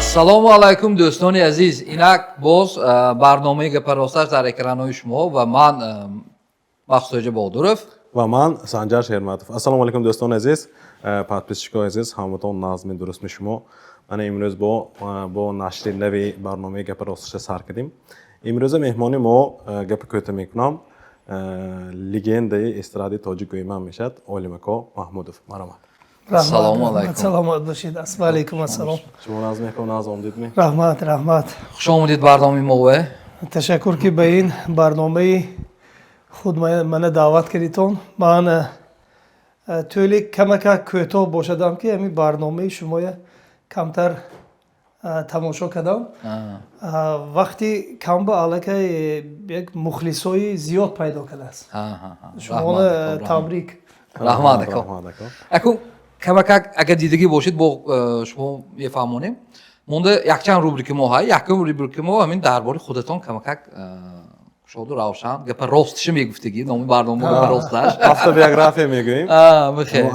Ассалому алайкум, дӯстони азиз. Инак боз барномаи «Гапа росташ» дар экранҳои шумо ва ман Махсуҷа Бодуров. Ва ман Санҷар Шерматов. Ассалому алайкум, дӯстони азиз, подписчикои азиз, ҳаматон назми дурустми шумо. Мана имрӯз бо нашри нави барномаи «Гапа росташа» сар кардем. Имрӯза меҳмони мо, гапи кӯта мекунам, легендаи эстрадаи тоҷик гӯиман мешавад, Олимако Маҳмудов. Марҳамат. Ассалому алайкум. Саломат бошед. Ваалайкум ассалом. Шумо назм мекун, наз омдидми? Раҳмат, раҳмат. Хуш омадед барномаи мо. Ташаккур, ки ба ин барномаи худ мана даъват кардитон. Ман тӯли камакак кӯтоҳ бошадам, ки ҳамин барномаи шумоя камтар тамошо кардам. Вақти камба аллакай як мухлисои зиёд пайдо кардааст. Шуморо табрик. Раҳмат, ако. Акун камакак агар дидагӣ бошед, бо шумо мефаҳмонем. Монда якчанд рубрики мо ҳай. Якум рубрики мо ҳамин дар бораи худатон камакак кушоду равшан гапа ростиша мегуфтагӣ. Номи барнома «Гапа росташ». Автобиография мегӯем.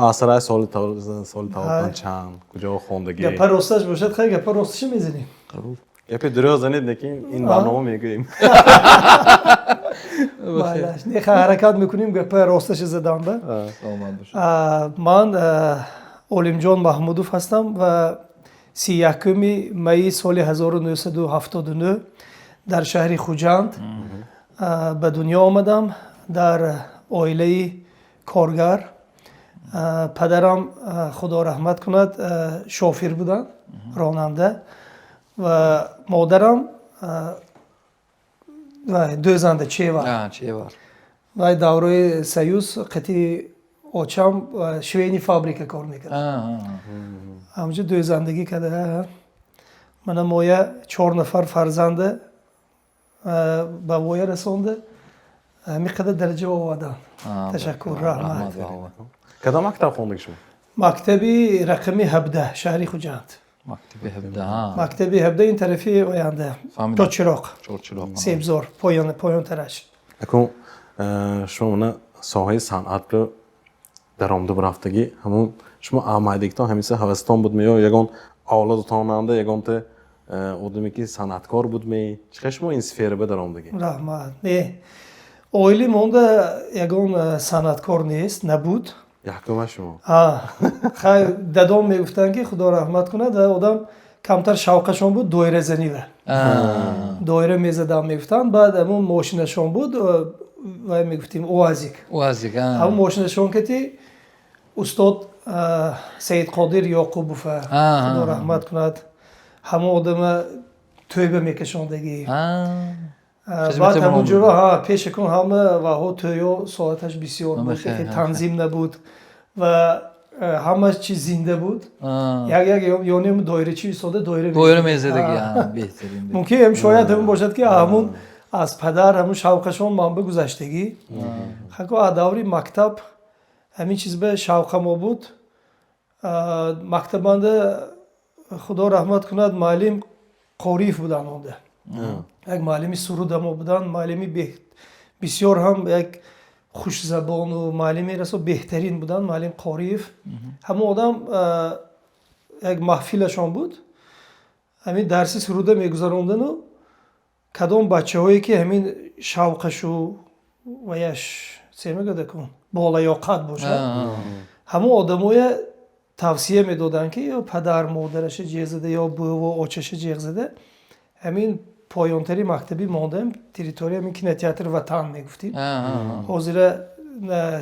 Асраи соли таваллудтон чанд, куҷо хондагӣ? Гапа росташ бошад, хай, гапа ростиша мезанем. Гапи дурӯғ занед, лекин ин барнома мегӯем. Не, хай, ҳаракат мекунем гапа росташа задан ба. Ман Олимҷон Маҳмудов ҳастам ва 31-уми майи соли 1979 дар шаҳри Хуҷанд ба дунё омадам, дар оилаи коргар. Падарам, Худо раҳмат кунад, шофир буданд, ронанда, ва модарам дӯзанда, чевар. Вай давраи Союз қати очам швейный фабрика кор мекард, ҳамҷо дӯзандагӣ карда. Мана моя чор нафар фарзанда ба воя расонда, ҳамин қадар дараҷа овардан. Ташаккур, раҳмат. Кадом мактаб хондагӣ шумо? Мактаби рақами 17 шаҳри Хуҷанд. Мактаби 17. Мактаби 17, ин тарафи оянда. Фаҳмидам. Чорчироқ. Чорчироқ. Себзор поёнтараш. Акун шумо мана соҳаи санъатро даромада рафтагӣ, ҳамун шумо амайдагитон ҳамеша ҳавасатон будми ё ягон авлодатонанда ягонта одаме ки санъаткор будми? Чӣ хел шумо ин сфера ба даромадагӣ? Раҳмат. Не, оили монда ягон санъаткор нест, набуд. Якума шумо. Хай, дадом мегуфтанд, ки Худо раҳмат кунад, ва одам камтар шавқашон буд доиразанива, доира мезадам мегуфтанд. Баъд ҳамун мошинашон буд, вай мегуфтем, УАЗик. УАЗик. Ҳамун мошинашон кати устод Саидқодир Ёқубова, Худо раҳмат кунад, ҳамон одама тӯйба мекашондагӣ. Баъд ҳамунҷоро пешакун ҳама ваҳо тӯё соаташ бисёр буд, танзим набуд ва ҳама чиз зинда буд. Як як ёнем доирачи истода доира. Доира мезадагӣ, беҳтарин. Мумкин ҳам шояд ҳамин бошад, ки ҳамун аз падар ҳамун шавқашон манба гузаштагӣ. Хако аз даври мактаб ҳамин чиз ба шавқамо буд. Мактабанда, Худо раҳмат кунад, муаллим Қориев буданд онда, як муаллими сурудамо буданд, муаллими бисёр ҳам як хушзабону муаллими расо беҳтарин буданд, муаллим Қориев. Ҳамон одам як маҳфилашон буд, ҳамин дарси суруда мегузарондану кадом бачаҳое ки ҳамин шавқашу ваяш се мегӯяд, болаёқат бошад, ҳамон одамоя тавсия медоданд, ки ё падар модараша ҷеғ зада, ё буву очаша ҷеғ зада, ҳамин поёнтари мактабӣ мондем, территория ҳамин кинотеатр «Ватан» мегуфтем, ҳозира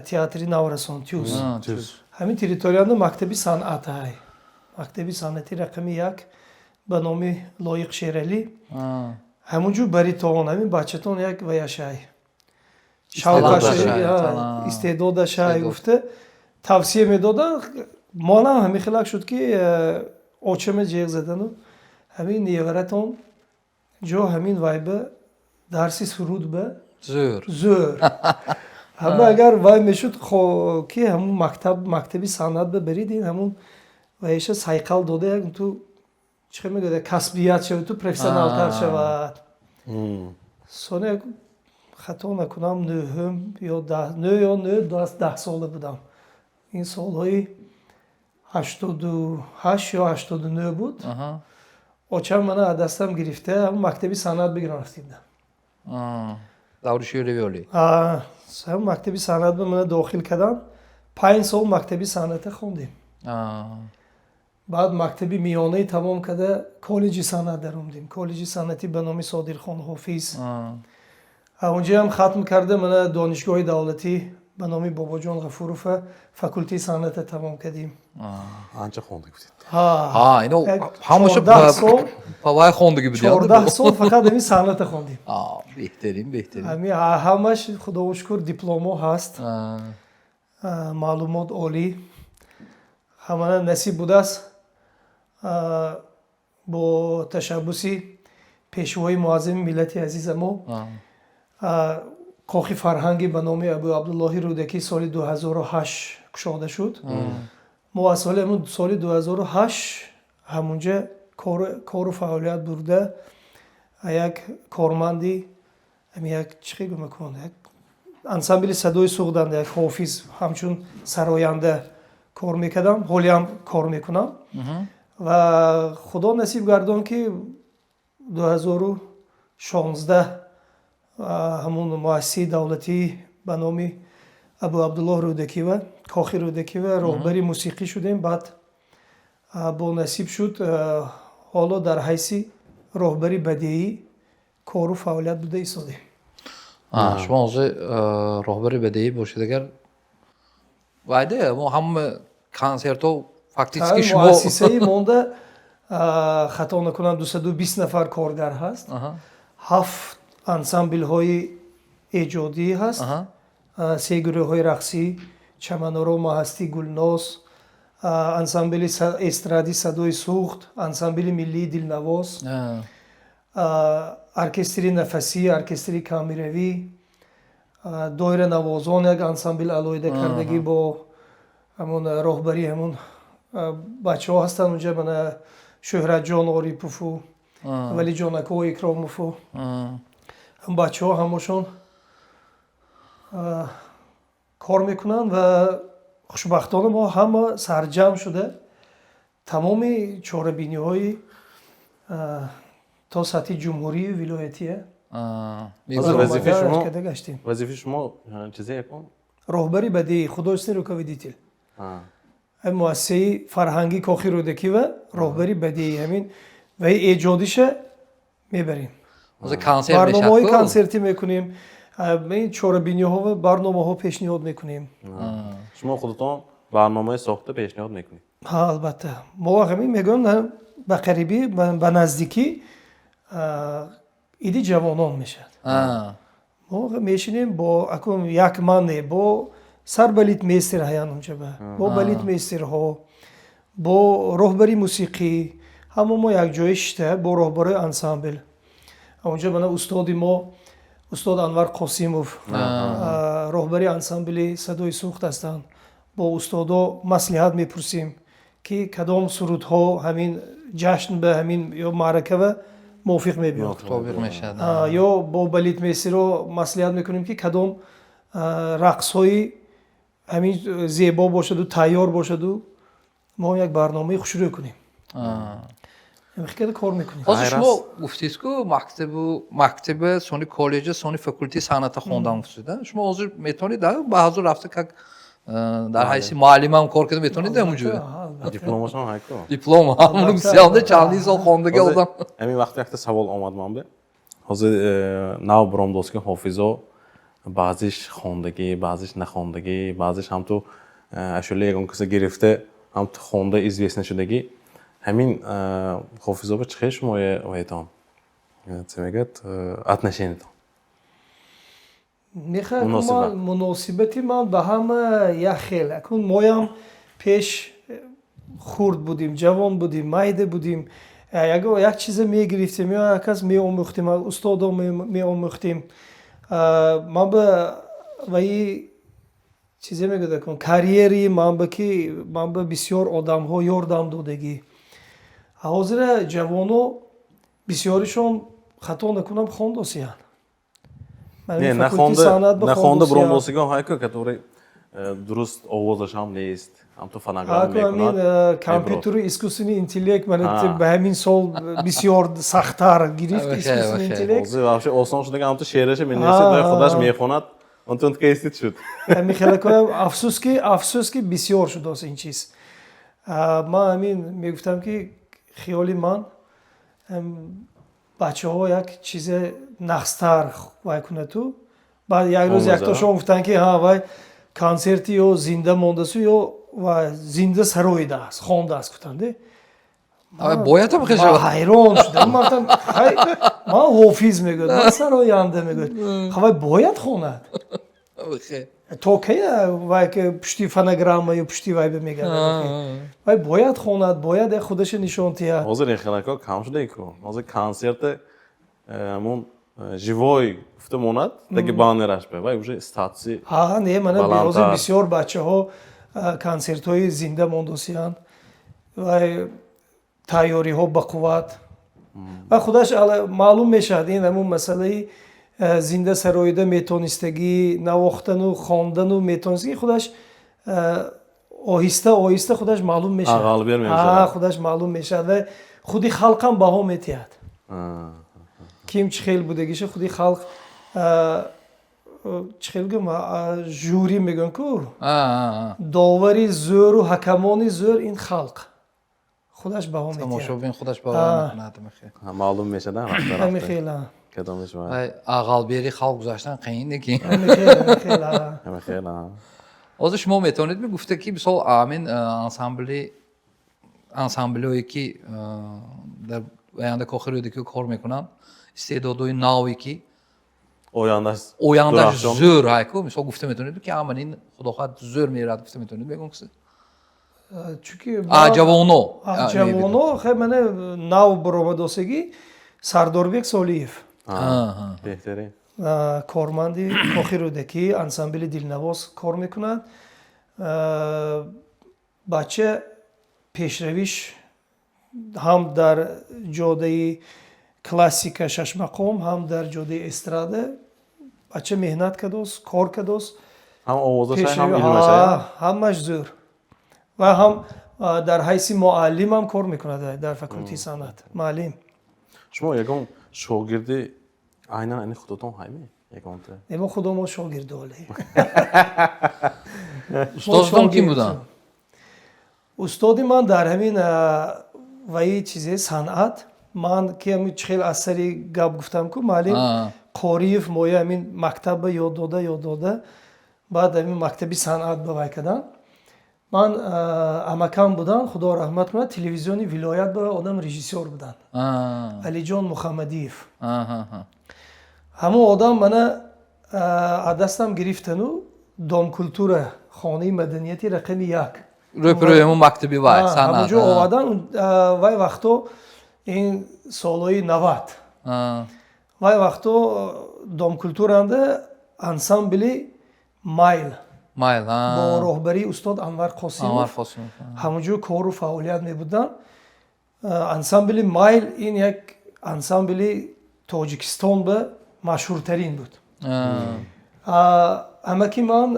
театри Наврасон, ТЮЗ, ҳамин территорияда мактаби санъат ҳай, мактаби санъати рақами 1 ба номи Лоиқ Шералӣ. Ҳамунҷо баритон, ҳамин бачатон як ваяшай, шавқашай, истеъдодашай гуфта тавсия медоданд. Монам ҳамин хелак шуд, ки очама ҷеғ задану ҳамин неваратон ҷо ҳамин вайба дарси суруд ба. Зӯр. Зӯр. Ҳама агар вай мешуд, ки ҳамун мактаб, мактаби санъат ба барид, ин ҳамун вайша сайқал дода, як ту чӣ мегӯяд, касбият шавад, ту профессионалтар шавад. Сони хато накунам, нӯҳум ё нӯ ё нӯ 10 сола будам. Ин солҳои 88 ё 89 буд. Очам мана аз дастам гирифта, мактаби санъат бигирам рафтидам. Даври шӯравиёлӣ. Мактаби санъат ба мана дохил кардам. 5 сол мактаби санъата хондем. Баъд мактаби миёнаи тамом карда, коллеҷи санъат даромадем, коллеҷи санъатӣ ба номи Содирхон Ҳофиз. Онҷоам хатм карда, мана Донишгоҳи давлатӣ ба номи Бобоҷон Ғафурова факултети санъата тамом кардем. Анча хондагӣ будед. Ино ҳамаша павай хондагӣ буд. 14 сол фақат ҳамин санъата хондем. Беҳтарин, беҳтарин. Ҳами ҳамаш, худоро шукр, дипломҳо ҳаст, маълумот олӣ ҳамана насиб будааст. Бо ташаббуси Пешвои муаззами миллати азиза мо Кохи фарҳанги ба номи Абу Абдуллоҳи Рӯдакӣ соли 2008 кушода шуд. Мо аз соли 2008 ҳамунҷа кору фаъолият бурда, як корманди як чӣ гумакун, як ансамбли «Садои Суғданда», як ҳофиз, ҳамчун сароянда кор мекардам, ҳолиам кор мекунам. Ва Худо насиб гардон, ки 2016 ҳамун муассисаи давлатӣ ба номи Абу Абдуллоҳ Рӯдакива, Кохи Рӯдакива роҳбари мусиқӣ шудем. Баъд бо насиб шуд, ҳоло дар ҳайси роҳбари бадеӣ кору фаъолият буда истодем. Шумо ҳозир роҳбари бадеӣ бошед, агар вайде мо ҳама консертҳо фактически шумо. Муассисаи монда, хато накунам, 220 нафар коргар ҳаст, ҳафт ансамблҳои эҷодӣ ҳаст, се гурӯҳҳои рақсӣ: «Чаманоро», «Маҳастӣ», «Гулноз», ансамбли эстрадӣ «Садои Суғд», ансамбли миллии «Дилнавоз», оркестри нафасӣ, оркестри камеравӣ, доиранавозон, як ансамбл алоҳида кардагӣ бо ҳамон роҳбарии ҳамон бачаҳо ҳастанд унҷа, мана Шӯҳратҷон Орипову Валиҷонако Икромову бачаҳо, ҳамашон кор мекунанд. Ва хушбахтона мо ҳама сарҷамъ шуда тамоми чорабиниҳои то сатҳи ҷумҳурию вилоятия гаштем. Вазифаи шумо чизе якон? Роҳбари бадеӣ, художественный руководитель муассисаи фарҳангии Кохи Рӯдакӣ ва роҳбари бадеӣ, ҳамин ваи эҷодиша мебарем, барномаҳои консертӣ мекунем, ин чорабиниҳо ва барномаҳо пешниҳод мекунем. Шумо худатон барномаи сохта пешниҳод мекунед? Ҳа, албатта. Мо ҳамин мегӯям, ба қарибӣ, ба наздикӣ Иди ҷавонон мешавад. Мо мешинем бо акун як ман не, бо сарбалетмейстер ҳаян унҷаба, бо балетмейстерҳо, бо роҳбари мусиқӣ, ҳама мо якҷоя шишта бо роҳбарои ансамбл. Онҷа мана устоди мо, устод Анвар Қосимов, роҳбари ансамбли «Садои Суғд» ҳастанд. Бо устодо маслиҳат мепурсем, ки кадом сурудҳо ҳамин ҷашн ба ҳамин ё маъракава мувофиқ мебиёд. Ё бо балетмейстеро маслиҳат мекунем, ки кадом рақсҳои ҳамин зебо бошаду тайёр бошаду мо як барномаи хушрӯ кунем. Хеле кор мекунем. Ҳозир шумо гуфтед, ку мактабу мактаба, сони коллеҷа, сони факултети санъата хондан гуфтед. Шумо ҳозир метавонед ба ҳазур рафта, как дар ҳайси муаллимам кор карда метавонед ҳамунҷо? Дипломашон ҳайко. Диплом ҳамун сиёнда чандин сол хондаги одам. Ҳамин вақт якта савол омад ман бе. Ҳозир нав баромдост, ки ҳофизо баъзиш хондагӣ, баъзиш нахондагӣ, баъзиш ҳамту ашӯла ягон каса гирифта, ҳамту хонда известно шудагӣ. Ҳамин ҳофизо ба чӣ хел шумо ваятон, чӣ мегӯяд, отношениятон? Мехоҳам, муносибати ман ба ҳама як хел. Акун моям пеш хурд будем, ҷавон будем, майда будем, як чиза мегирифтем ё як кас меомӯхтем, устодо меомӯхтем. Ман ба ваи чизе мегӯяд, акун карьери ман ба ки ман ба бисёр одамҳо ёрдам додагӣ. Ҳозира ҷавоно бисёришон, хато накунам, хондосиянд. Нахонда буромбосигон ҳайко, который дуруст овозашам нест. Ҳамту фонограмма мекунад. Компютеру искусственный интеллект мана ба ҳамин сол бисёр сахттар гирифт искусственный интеллект. Ҳозир вообще осон шуда, ҳамту шеъраша менависад, худаш мехонад, он тун истид шуд. Ҳамин хелакоям, афсӯс, ки бисёр шудааст ин чиз. Ман ҳамин мегуфтам, ки хиёли ман, бачаҳо як чизе нағзтар вай кунату. Баъд як рӯз яктошон гуфтанд, ки ҳа, вай консерти ё зинда мондасу, ё вай зинда сароидааст, хондааст, гуфтанде. Бояд. Ҳайрон шудам. Ман гуфтам: ман ҳофиз мегӯяд, ман сароянда мегӯяд, вай бояд хонад. То кай вай пушти фонограмма ё пушти вай мегардад? Вай бояд хонад, бояд як худаша нишон диҳад. Ҳозир ин хелако кам шуда-ку. Ҳозир консерте ҳамун живой гуфта монад, таги баннераш ба вай уже статуси. Ҳа, не, мана ҳозир бисёр бачаҳо консертҳои зинда мондосиянд, вай тайёриҳо бақувват ва худаш маълум мешавад. Ин ҳамун масъалаи зинда сароида метонистагӣ, навохтану хондану метонистагӣ худаш оҳиста оҳиста худаш маълум мешавад, худаш маълум мешавад ва худи халқам баҳо метиҳад, ким чӣ хел будагиша. Худи халқ, чӣ хел гӯм, жюри мегӯям ку, довари зӯру ҳакамони зӯр ин халқ худаш баҳо метиҳад. Тамошобин худаш баҳо мекунад. Маълум мешавад. Ҳамин хел. Ғалбери халқ гузаштан қиин лекин. Ҳозир шумо метавонед мегуфта, ки мисол ҳамин ансамблҳое, ки дар оянда Кохи Рӯдакӣ кор мекунанд, истеъдодҳои наве, ки ояндаш ояндаш дурахшон. Зӯр ҳайку, мисол, гуфта метавонед, ки ҳаман ин худохоҳад зӯр мерад, гуфта метавонед, мегӯм киси? Чунки А ҷавоно. Ҷавоно хе, мана нав баромадосагӣ Сардорбек Солиев. Беҳтарин. Корманди Кохи Рӯдакӣ, ансамбли Дилнавоз кор мекунад. Бача пешравиш ҳам дар ҷодаи классика, шашмақом, ҳам дар ҷодаи эстрада бача меҳнат кардост, кор кардост. Ҳам овозаша, ҳам илмаша. Ҳамаш зӯр ва ҳам дар ҳайси муаллимам кор мекунад дар факултети санъат, муаллим. Шумо ягон шогирди айнан ани худотон ҳайме, ягонта? Не, мо худомо шогирдоле. Устозтон ким буданд? Устоди ман дар ҳамин ваи чизе санъат, ман ки ҳамин чӣ хел аз сари гап гуфтам ку, муаллим Қориев моя ҳамин мактабба ёд дода, ёд дода, баъд ҳамин мактаби санъат ба вай кардам. Ман амакам буданд, Худо раҳмат кунад, телевизиони вилоят ба одам режиссёр буданд, Алиҷон Мухаммадиев. Ҳамон одам мана аз дастам гирифтану Дом культура, хонаи маданияти рақами 1 рӯпӯрӯи ҳамун мактаби вай санъат. Ҳамонҷо овардан. Вай вақто, ин солҳои 90, вай вақто Дом культуранда ансамбли Майл Майл бо роҳбарии устод Анвар Анвар Қосимов Қосимов ҳамонҷо кору фаъолият мебуданд. Ансамбли Майл ин як ансамбли Тоҷикистон ба машҳуртарин буд. Амаки ман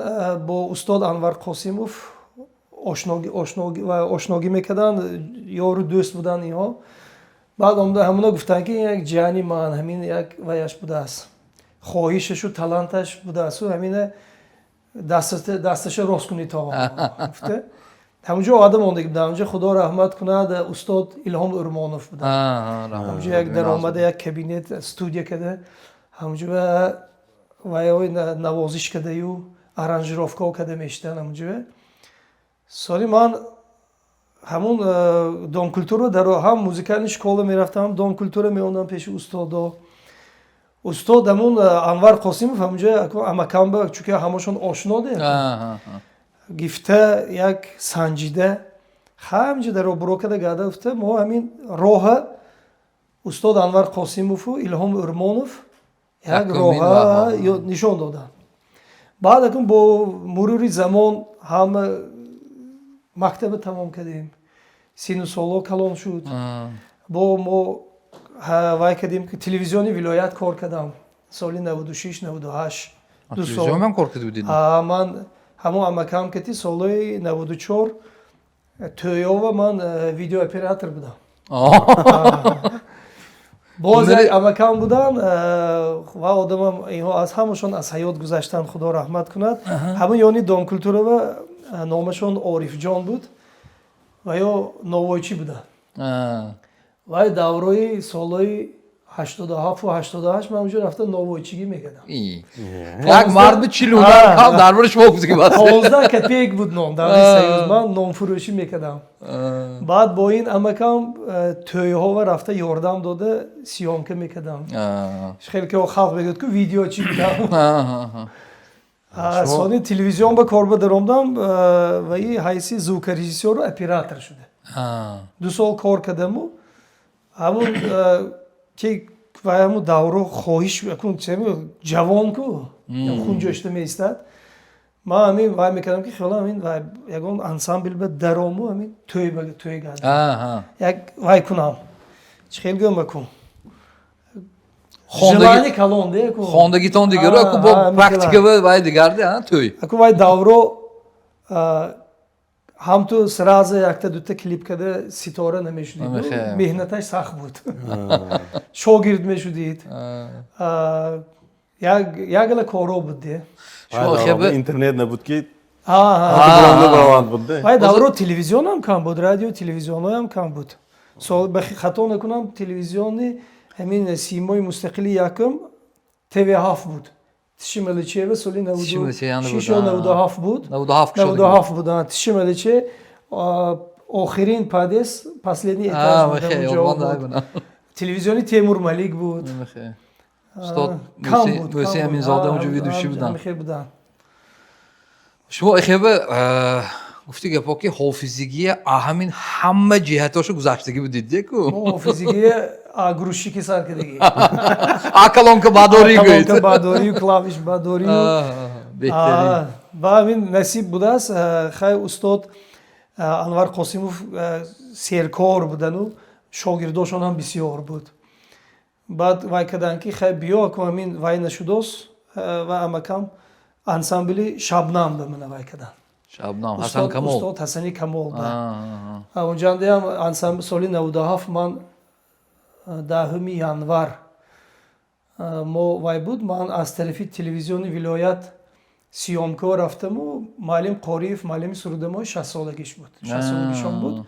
бо устод Анвар Қосимов ошногӣ мекарданд, ёру дӯст буданд инҳо. Баъд омада ҳамуна гуфтанд, ки ин як ҷияни ман, ҳамин як ваяш будааст, хоҳишашу таланташ будаасту ҳамина дасташа рост кунӣ то гуфта, ҳамунҷо одам мондагӣ будам. Ҳамунҷо, Худо раҳмат кунад, устод Илҳом Урмонов буданд. Ҳамунҷо як даромада, як кабинет, студия карда, ҳамунҷо вайҳои навозиш кардаю аранжировкаҳо карда мешиданд ҳамунҷо. Соли ман ҳамун Дом культура дар ҳам музыкальный школа мерафтам, ҳам Дом культура меомадам пеши устодо. Устод ҳамун Анвар Қосимов ҳамунҷо амакамба, чунки ҳамашон ошно де, гифта, як санҷида, ҳамҷа дар обуро карда гарда, гуфта, мо ҳамин роҳа устод Анвар Қосимову Илҳом Урмонов як Якумин роҳа ваҳо. нишон доданд. Баъд акун бо мурури замон ҳама мактаба тамом кардем, сину солҳо калон шуд, бо мо вай кардем, ки телевизиони вилоят кор кардам соли 96, 98, 2 сол. Телевизион ҳам кор карда будед? Ман Ҳамон амакам кати солҳои 94 тӯёва ман видеооператор будам. Боз як амакам будан ва одамам, инҳо аз ҳамашон аз ҳаёт гузаштанд, худо раҳмат кунад. Ҳамон ёни Дом культура ва номашон Орифҷон буд ва ё новойчӣ буданд. Вай даврои солҳои 87-у 88 ман онҷо рафта новойчигӣ мекардам. Як марди 40 кам дар бораи шумо гуфтӣ. 15 копеек буд нон даври Союз, ман нонфурӯшӣ мекардам. Баъд бо ин амакам тӯйҳова рафта ёрдам дода, съёмка мекардам. Хеле ки халқ мегӯяд ку, видеочӣ будам. Сони телевизион ба кор ба даромдам ва и ҳайси звукорежиссёру оператор шуда 2 сол кор кардаму ҳамун ки вай ҳамун давро хоҳиш, ҷавон ку хунҷошта меистад. Ман ҳамин вай мекардам, ки хело ҳамин вай ягон ансамбл ба дарому ҳамин тӯй тӯй гардам, як вай кунам, чӣ хел гӯям, акун желание калон де. Хондагитон дигару аку бо практика вай дигар де, тӯй. Аку вай давро ҳам ту сразу якта дута клип када ситора намешудид, меҳнаташ сахт буд, шогирд мешудид, ягала коро буд де. Интернет набуд ки. Вай давро телевизионам кам буд, радио телевизионҳоям кам буд. Хато накунам, телевизиони ҳамин Симои мустақили якум ТВ7 буд. Тиши Маличева соли 96, 97 буд, 97 буд. Тиши Маличе охирин подъезд, последний этаж буд. Телевизиони Темур Малик буд. Кам буд. Мӯси Аминзода онҷо ведущий буданд. Шумо эхебе гуфти гапо ки ҳофизигия ҳамин ҳама ҷиҳатошо гузаштагӣ будид деку. Ҳофизигия грузчики сар кардагӣ. А колонка бадорӣ гӯед. Колонка бадорию, клавиш бадорию. Беҳтарин. Ва ҳамин насиб будааст. Хай, устод Анвар Қосимов серкор будану шогирдошон ҳам бисёр буд. Баъд вай карданд, ки хай, биё, аку ҳамин вай нашудост ва амакам ансамбли Шабнам ба мана вай карданд. Шабнам, Ҳасан Камол. Устод Ҳасани Камол. Онҷандаам ансамбл соли 97 ман 10-уми январ мо вай буд, ман аз тарафи телевизиони вилоят съёмка рафтаму муаллим Қориев, муаллими сурудамои, 60-солагиш буд, 60-солагишон буд.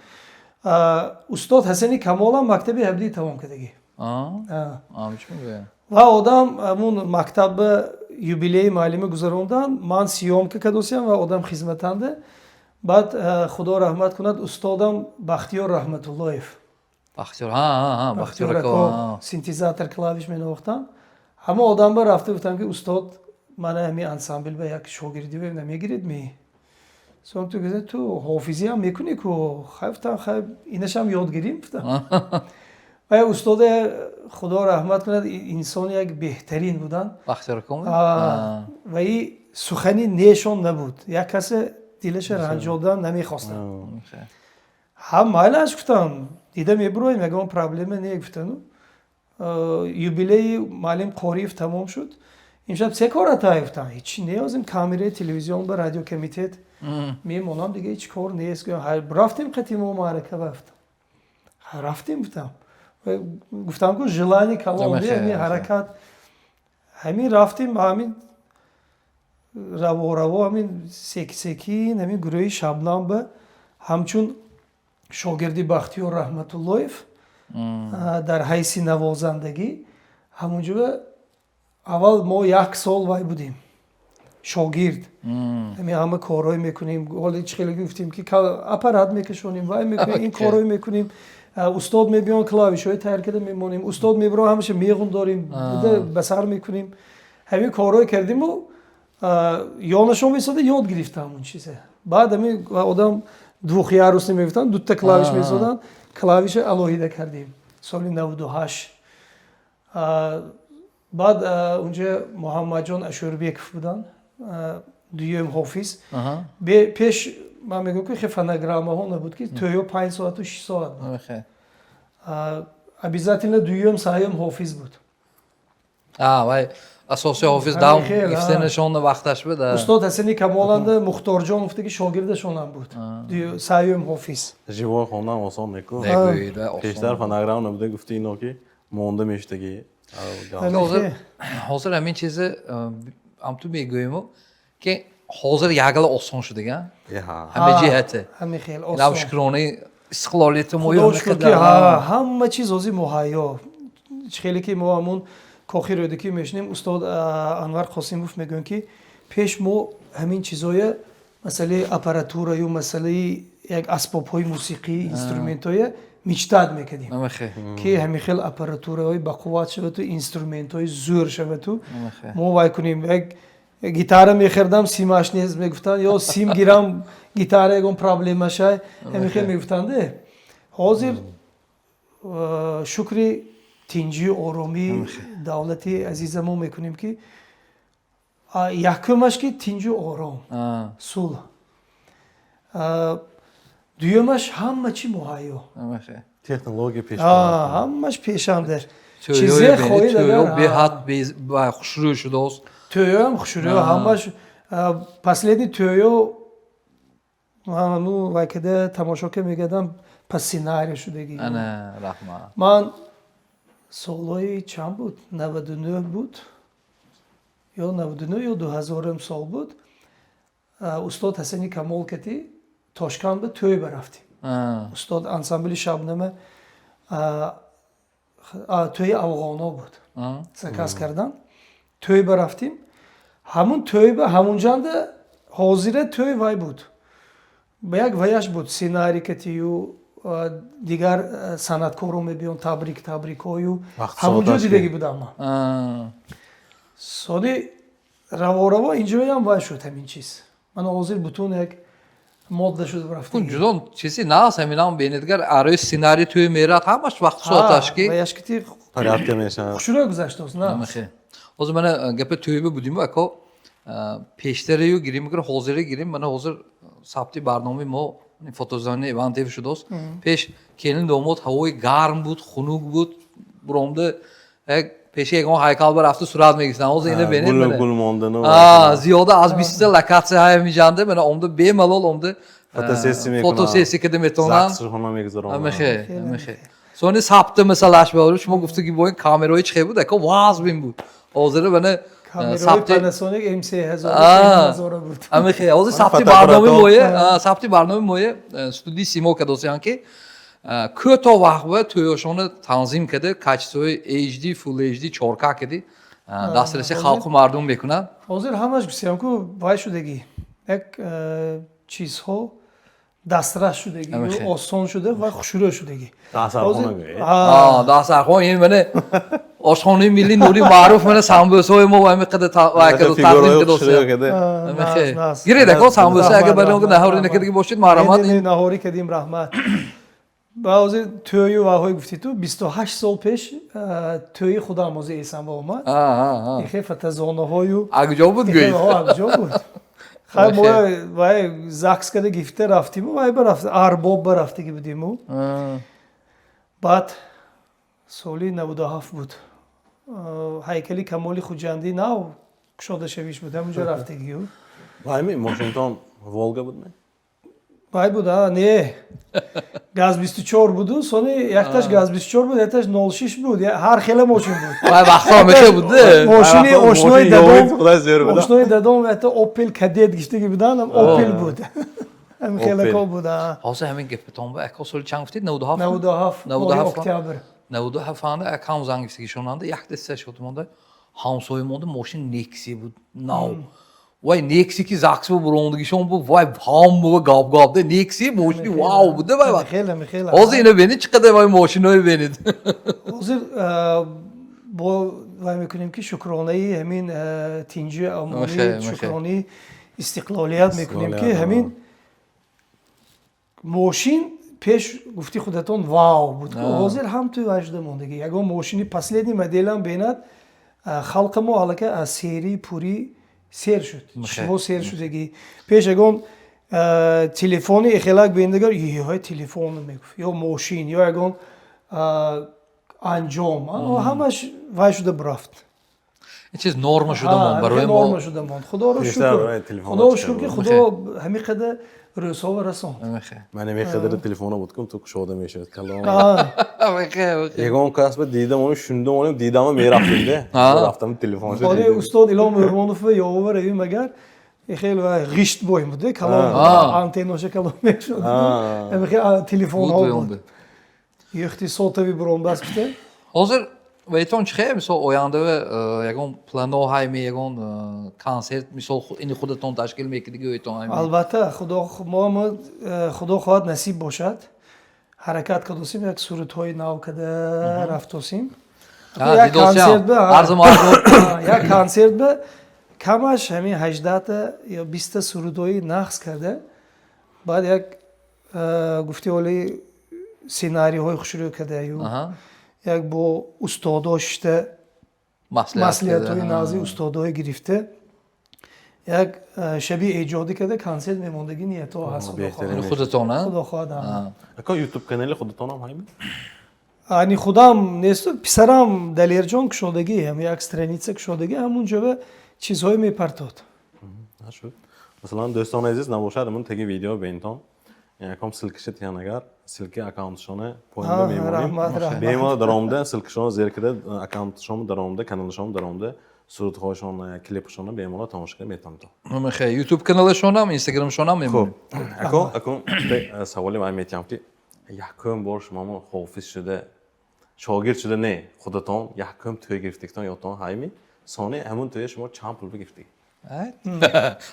Устод Ҳасани Камолам мактаби ҳабдии тамом кардагӣ ва одам ҳамун мактаба юбилеи муаллима гузарондан, ман съёмка кардосиям ва одам хизматанда. Баъд, худо раҳмат кунад, устодам Бахтиёр Раҳматуллоев. Бахтиёр. Синтезатор, клавиш менавохтам. Ҳама одамба рафта гуфтам, ки устод, мана ҳамин ансамбл ба як шогирдӣ намегиред ми? Ту ту ҳофизиам мекунӣ ку? Хай, гуфтам, хай, инашам ёд гирим, гуфтам. Ва устоде, худо раҳмат кунад, инсони як беҳтарин буданд ва и сухани нешон набуд, як касе дилаша ранҷодан намехостанд. Ҳам майлаш, гуфтам, дида мебуроем, ягон проблема не, гуфтану юбилеи муаллим Қориев тамом шуд. Имшаб се кора тай, гуфтам, ҳечи неозим, камераи телевизион ба радиокомитет мемонам, дига ҳеч кор нест. Рафтем қати мо маърака, гуфтам, рафтем, гуфтам. Гуфтам ку, желание калон, ҳамин ҳаракат, ҳамин рафтем, ҳамин раво раво, ҳамин секин ҳамин гурӯҳи Шабнам ба ҳамчун шогирди Бахтиёр Раҳматуллоев дар ҳайси навозандагӣ ҳамунҷо аввал мо як сол вай будем, шогирд. Ҳамин ҳама корҳое мекунем, ҳоли чӣ хеле гуфтем, ки аппарат мекашонем, вай мекунем, ин корҳое мекунем, устод мебиён, клавишҳои тайёр карда мемонем, устод мебиро, ҳамаша меғун дорем, ба сар мекунем. Ҳамин корҳое кардиму ёнашон месода, ёд гирифтам он чизе. Баъд ҳамин одам двухъярусный мегуфтанд, дута клавиш месоданд, клавиша алоҳида кардем соли 98. Баъд унҷа Муҳаммадҷон Ашурбеков буданд, дуюм ҳофиз. Пеш ман мегӯям, ки хе фонограммаҳо набуд, ки тӯё 5 соату 6 соат буд, обязательно дуюм, сеюм ҳофиз буд. Вай. Асоси ҳофиз дам гифтанашон вақташ буд. Устод Ҳасани Камоланда Мухторҷон гуфтаги шогирдашонам буд. Саюм ҳофиз. Живой хондан осон неку. Пештар фонограмма набуда, гуфти ино ки монда мешудаги. Ҳозир ҳамин чизи ҳам ту мегӯему, ки ҳозир ягала осон шудага. Ҳама ҷиҳати. Ҳами хел осон. Инам шукронаи истиқлолияти мо. Худо шукр ки ҳама чиз ҳозир муҳайё. Хеле ки мо ҳамун кохи Рӯдакӣ мешунем, устод Анвар Қосимов мегӯянд, ки пеш мо ҳамин чизоя, масъалаи аппаратураю, масъалаи як асбобҳои мусиқӣ, инструментҳоя мечтать мекардем, ки ҳамин хел аппаратураҳои бақувват шаваду инструментҳои зӯр шаваду мо вай кунем. Як гитара мехӯрдам, симаш нест мегуфтанд, ё сим гирам, гитара ягон проблема шай, ҳамин хел мегуфтанде. Ҳозир шукри тинҷию оромии давлати азиза мо мекунем, ки якумаш ки тинҷу ором, сулҳ, дуюмаш ҳама чи муҳайё. Технология пеш. Ҳамаш пешандер. Чизе хоҳед. Беҳад хушрӯ шудааст. Тӯёам хушрӯ, ҳамаш. Последний тӯё ну вай када тамошо ка мегардам, па сценарий шудагӣ. Ана, раҳмат. Ман солҳои чанд буд, 99 буд ё 99 ё 2000-ум сол буд, устод Ҳасани Камол кати Тошканд ба тӯй барафтем. Устод ансамбли Шабнама, тӯи афғоно буд, заказ кардан, тӯй барафтем. Ҳамун тӯй ба ҳамунҷанда ҳозира тӯй вай буд, ба як ваяш буд, сценарий катию дигар санъаткоро мебиён, табрик, табрикҳою ҳамунҷо дидагӣ будам ман. Соли равораво инҷоям вай шуд ҳамин чиз. Ман ҳозир бутун як модда шуд рафта. Ҷудо чизи нас ҳаминам бенедгар арои сценарий тӯй мерад, ҳамаш вақт соаташ ки ваяш кити порядка мешавад. Хушрӯ гузаштааст на. Ҳозир мана гапи тӯйба будиму, ако, пештараю гирим, ҳозира гирим. Мана ҳозир сабти барномаи мо фотозонаи Ивантев шудааст. Пеш келин домод ҳавои гарм буд, хунук буд, буромда пеши ягон ҳайкал барафту сурат мегирифтанд. Ҳозир ина бенед. Гул мондану. Зиёда аз 20та локатсия ҳамиҷанда. Мана омда бемалол омда фотосессия мекунанд. Фотосессия кида метавонанд. Заксхона мегузаронанд. Амихе, амихе. Сони сабти масалаш баору шумо гуфтуги бо ин камераҳои чӣ буд, ако, вазбин буд. Ҳозира мана сабти Panasonic MC1000 буд. Амихе, ҳозир сабти барномаи мое, сабти барномаи мое студияи Симо кадосиян, ки кӯтоҳ вақт ба тӯёшона танзим карда, качествои HD, Full HD, 4K кади дастраси халқу мардум мекунанд. Ҳозир ҳамаш гусиям ку вай шудагӣ, як чизҳо дастрас шудагӣ, осон шуда ва хушрӯ шудагӣ. Дастархона. Дастархон ин мана ошхонаи миллӣ Нури Маъруф, мана самбӯсаҳои мо ҳами қадар тақдим кардосия. Гиред, ако, самбӯса, агар барои наҳорӣ накардаги бошед, марҳамат. Наҳорӣ кардем, раҳмат. Ба ҳозир тӯю ваҳое гуфтӣ ту, 28 сол пеш тӯи худам ҳозир эсам ба омад. Ихе фотозонаҳою. Акҷо буд, гӯед? Акҷо буд. Хай, мо вай ЗАГС када гифта рафтиму, вай барафт, Арбоб барафтаги будиму. Баъд соли 97 буд, ҳайкали Камоли Хуҷандӣ нав кушода шавиш буд, ҳамунҷо рафтагию. Вайми мошинтон Волга буд? Вай буд, а не, газ 24 буду. Сони якташ газ 24 буд, якташ 06 буд, ҳар хела мошин буд. Вай вақтҳо мехе буд. Мошини ошнои дадом, ошнои дадом это Опел Кадет гифтаги будан, Опел буд, ҳамин хелако буд. Ҳозир ҳамин гапатон ба, ако, соли чанд гуфтед, 97? 97, моҳи октябр. 97 анда акам занг гифтаги шонанда, якта шуд монда, ҳамсоя монда мошин Некси буд, нав. Вай Некси ки ЗАГС бу бурондагишон бу, вай ҳамма гап гап да, Некси мошини вау буда вай. Хеле, хеле. Ҳозир ина бинед, чӣ қадар вай мошинои бинед. Ҳозир бо вай мекунем, ки шукронаи ҳамин тинҷи амонӣ, шукронаи истиқлолият мекунем, ки ҳамин мошин пеш гуфти худатон вау буд, ҳозир ҳам ту вай шуда мондагӣ. Ягон мошини последний моделам бинад, халқи мо аллакай аз серии пурӣ сер шуд, чишмо сер шудагӣ. Пеш ягон телефони эхелак бинадагар, ҳай, телефон мегуфт, ё мошин, ё ягон анҷом, ҳамаш вай шуда бурафт. Ин чиз норма шуда монд барои мо. Норма шуда монд, худоро шукр, худоро шукр, ки худо ҳамин қадар рӯзҳоро расонд. Ман ҳамин қадар телефона буд, кум ту кушода мешавад калон. Ягон кас ба дидам, шундам, дидам, мерафтем, рафтам телефон. Хонаи устод Илом Урмонов ёвар равим, агар хеле ғишт боем буд, калон антенноша калон мешуд, телефонҳо буд, юхти сотовый буромбас гуфта. Ҳозир вайтон чӣ хел, мисол, оянда ягон плано ҳайми, ягон консерт, мисол, ини худатон ташкил мекунед вайтон ҳайми? Албатта, худо мо худо хоҳад, насиб бошад, ҳаракат кардосим, як сурудҳои нав када рафтосим. Як консерт ба камаш ҳамин 18-та ё 20-та сурудҳои нақс карда, баъд як гуфти оли сценарийҳои хушрӯ кардаю, як бо устодо шишта, маслиҳатҳои нағзи устодое гирифта, як шаби эҷодӣ карда, консерт мемондагӣ ниятҳо ҳаст. Худатон? Худо хоҳад. Ако, ютуб канали худатонам ҳайми? Ани худам несту, писарам Далерҷон кушодагӣ, ҳам як страница кушодагӣ, ҳамунҷо чизҳое мепартод. Шуд. Масалан, дӯстони азиз, набошад, ҳамун теги видео бентон яком ссылка ша тиян, агар ссылка аккаунтшона поинда мемонем, бемалол даромада, ссылка шона зер кида, аккаунтшон даромада, каналшон даромада, сурудҳояшон, клипшона бемалол тамошо кида метавонед. Ютуб каналашонам, инстаграмшонам мемонем. Ако, ако саволи ман метиҳам, ки якум бор шумо ҳофиз шуда, шогирд шуда, не, худатон якум тӯй гирифтагитон ёдтон ҳайми? Сони ҳамун тӯя шумо чанд пул бигирифтед?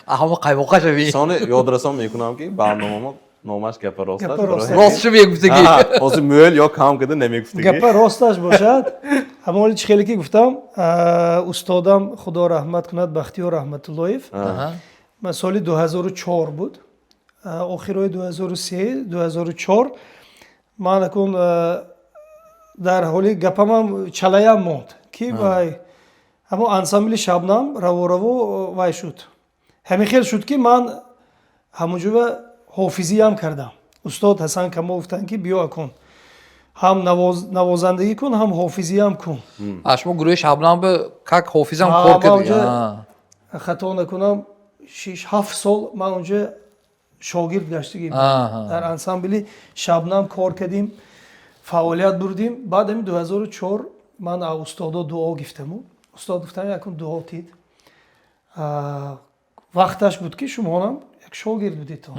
Ҳама қаймоқаша. Сони ёдрасон мекунам, ки барномамо номаш «Гапа росташ». Ростшо мегуфтагӣ. Ҳозир мӯл ё кам када намегуфтагӣ. Гапа росташ бошад, ҳамон чи хеле ки гуфтам, устодам, худо раҳмат кунад, Бахтиёр Раҳматуллоев, соли 2004 буд, охирои 2003, 2004. Ман акун дар ҳоли гапамам чалаям монд, ки вай ҳамон ансамбли «Шабнам» раво-раво вай шуд, ҳамин хел шуд, ки ман ҳамонҷо ҳофизиям кардам. Устод Ҳасан Камол гуфтанд, ки биё, акун ҳам навозандагӣ кун, ҳам ҳофизиям кун. Шумо гурӯҳи «Шабнам» как ҳофизам кор кардед? Хато накунам, 6-7 сол ман онҷа шогирд гаштагӣ, дар ансамбли «Шабнам» кор кардим, фаъолият бурдим. Баъд ами 2004 ман устодо дуо гифтаму устод гуфтам: «Якун дуо тид, вақташ буд, ки шумоам як шогирд будедтон,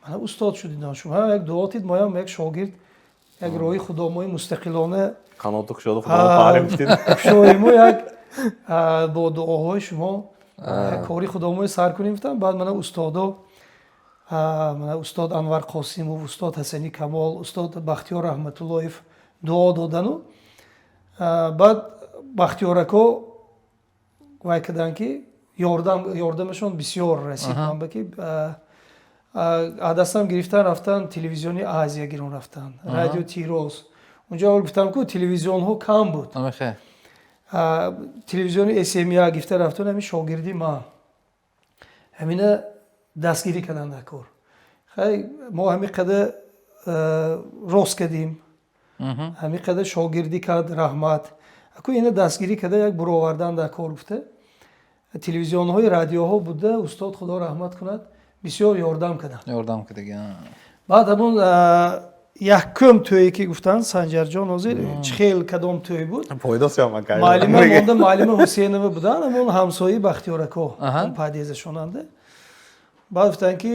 мана устод шудидон, шумо як дуо тид, моям як шогирд, як роҳи худомои мустақилона Қаноту кушоду худомо парем гуфтед. Кушоиму, як бо дуоҳои шумо кори худомои сар кунем», гуфтам. Баъд мана устодо, мана устод Анвар Қосимов, устод Ҳасани Камол, устод Бахтиёр Раҳматуллоев дуо додану баъд Бахтиёрако вай карданд, ки ёрдамашон бисёр расид ман ба, ки дастам гирифтан, рафтан телевизиони «Азия» гирон, рафтан радио «Тироз». Унҷо аввал гуфтам ку, телевизионҳо кам буд. Телевизиони СМЯ гирифта рафтан, ҳамин шогирди ман ҳамина дастгирӣ карданд дар кор. Хай, мо ҳамин қадар рост кардем, ҳамин қадар шогирдӣ кард, раҳмат, аку ина дастгирӣ карда, як буровардан дар кор гуфта, телевизионҳои радиоҳо буда, устод, худо раҳмат кунад, бисёр ёрдам карданд. Ёрдам кардаги. Баъд ҳамун якум тӯе ки гуфтанд, Санҷарҷон, ҳозир чӣ хел, кадом тӯй буд? Муаллима монда, муаллима Ҳусейнова буданд, ҳамон ҳамсояи Бахтиёрако, подъездашонанда. Баъд гуфтанд, ки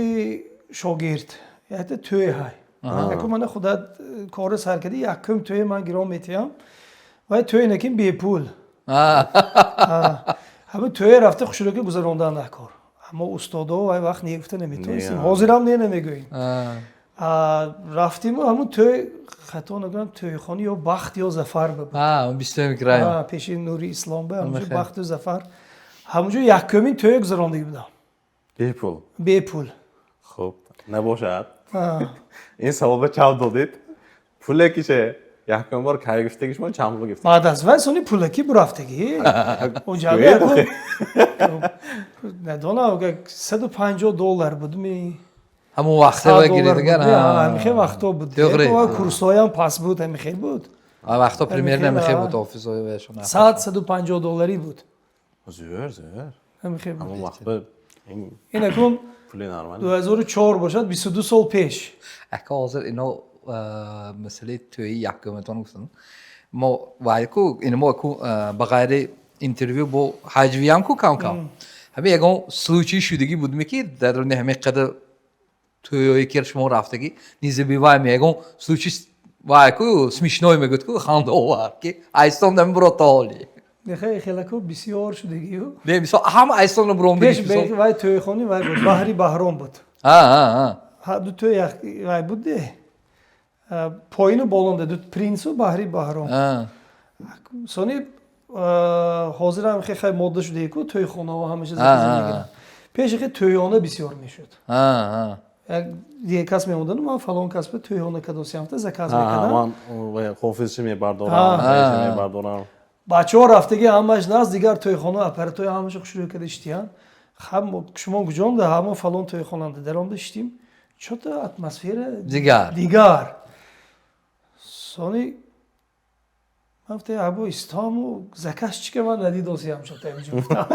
шогирд, якта тӯй ҳай, якум мана худат кори сар кардӣ, якум тӯе ман гиром метиҳам. Вай тӯй накин, бепул ҳамин тӯе рафта, хушрӯки гузарондан дар кор. Аммо устодо вай вақт не гуфта наметавонистем, ҳозирам не намегӯем. Рафтиму ҳамун тӯй, хато накунам, тӯйхона ё «Бахт» ё «Зафар» ба буд, пеши Нури Ислом ба, ҳамунҷо «Бахту Зафар», ҳамунҷо якумин тӯе гузарондагӣ будам. Бепул? Бепул. Хуб, набошад, ин саволба чав додед. Пуле кише якум бор кай гирифтаги шумо, чанд пул гирифтед? Баъд аз вай сони пулакӣ бурафтагӣ. Надонам, 150 доллар будми. Ҳамон вақте гиридагар? Ҳамихел вақто буд, курсҳоям пас буд, ҳамихел буд. Вақто примерно ҳамихел буд офисҳои. 150 долларӣ буд. Зӯр, зӯр. Ҳамин хел Ҳамон буд. вақт ба ин Ин акун пули нормал. 2004 бошад, 22 сол пеш. Ака, ҳозир ино масъалаи тӯи якуматон гуфтам. Мо вай ку ин мо ку ба ғайри интервю бо ҳаҷвиям ку кам кам. Ҳамин ягон случай шудагӣ будми, ки дар руни ҳамин қадар тӯёе ки шумо рафтагӣ, незабываемый ягон случай вай ку смешной мегӯяд ку, хандаовар, ки айстон нами бро то ҳоли? Нехе, хелако бисёр шудагию. Не, мисол, ҳама айстон бромдагӣ. Пеш мисол. Вай тӯйхони вай буд, Баҳри Баҳром буд. Ҳа, ҳа, ҳа. Ҳа, ду тӯй вай буд де. Поину болонда ду принсу Баҳри Баҳром. Сони ҳозирам хе хай модда шуда ку, тӯйхонаҳо ҳамаша заказ мегиранд. Пеши хе тӯйона бисёр мешуд. Ҳа, ҳа. Як дигар кас меомадану ман фалон кас ба тӯйхона кадосиям та заказ Ҳа, мекардам. Ман вай ҳофизчи мебардорам, вайчи мебардорам. Бачаҳо рафтагӣ, ҳамаш наст, дигар тӯйхона аппаратҳои ҳамаша хушрӯй карда иштиян. Шумо куҷонда? Ҳамо фалон тӯйхонанда даромда иштим. Чё-то атмосфера дигар. Дигар. Сони ман гуфтам, або истому заказчика ман надидосиям, чё-то инҷо гуфтам.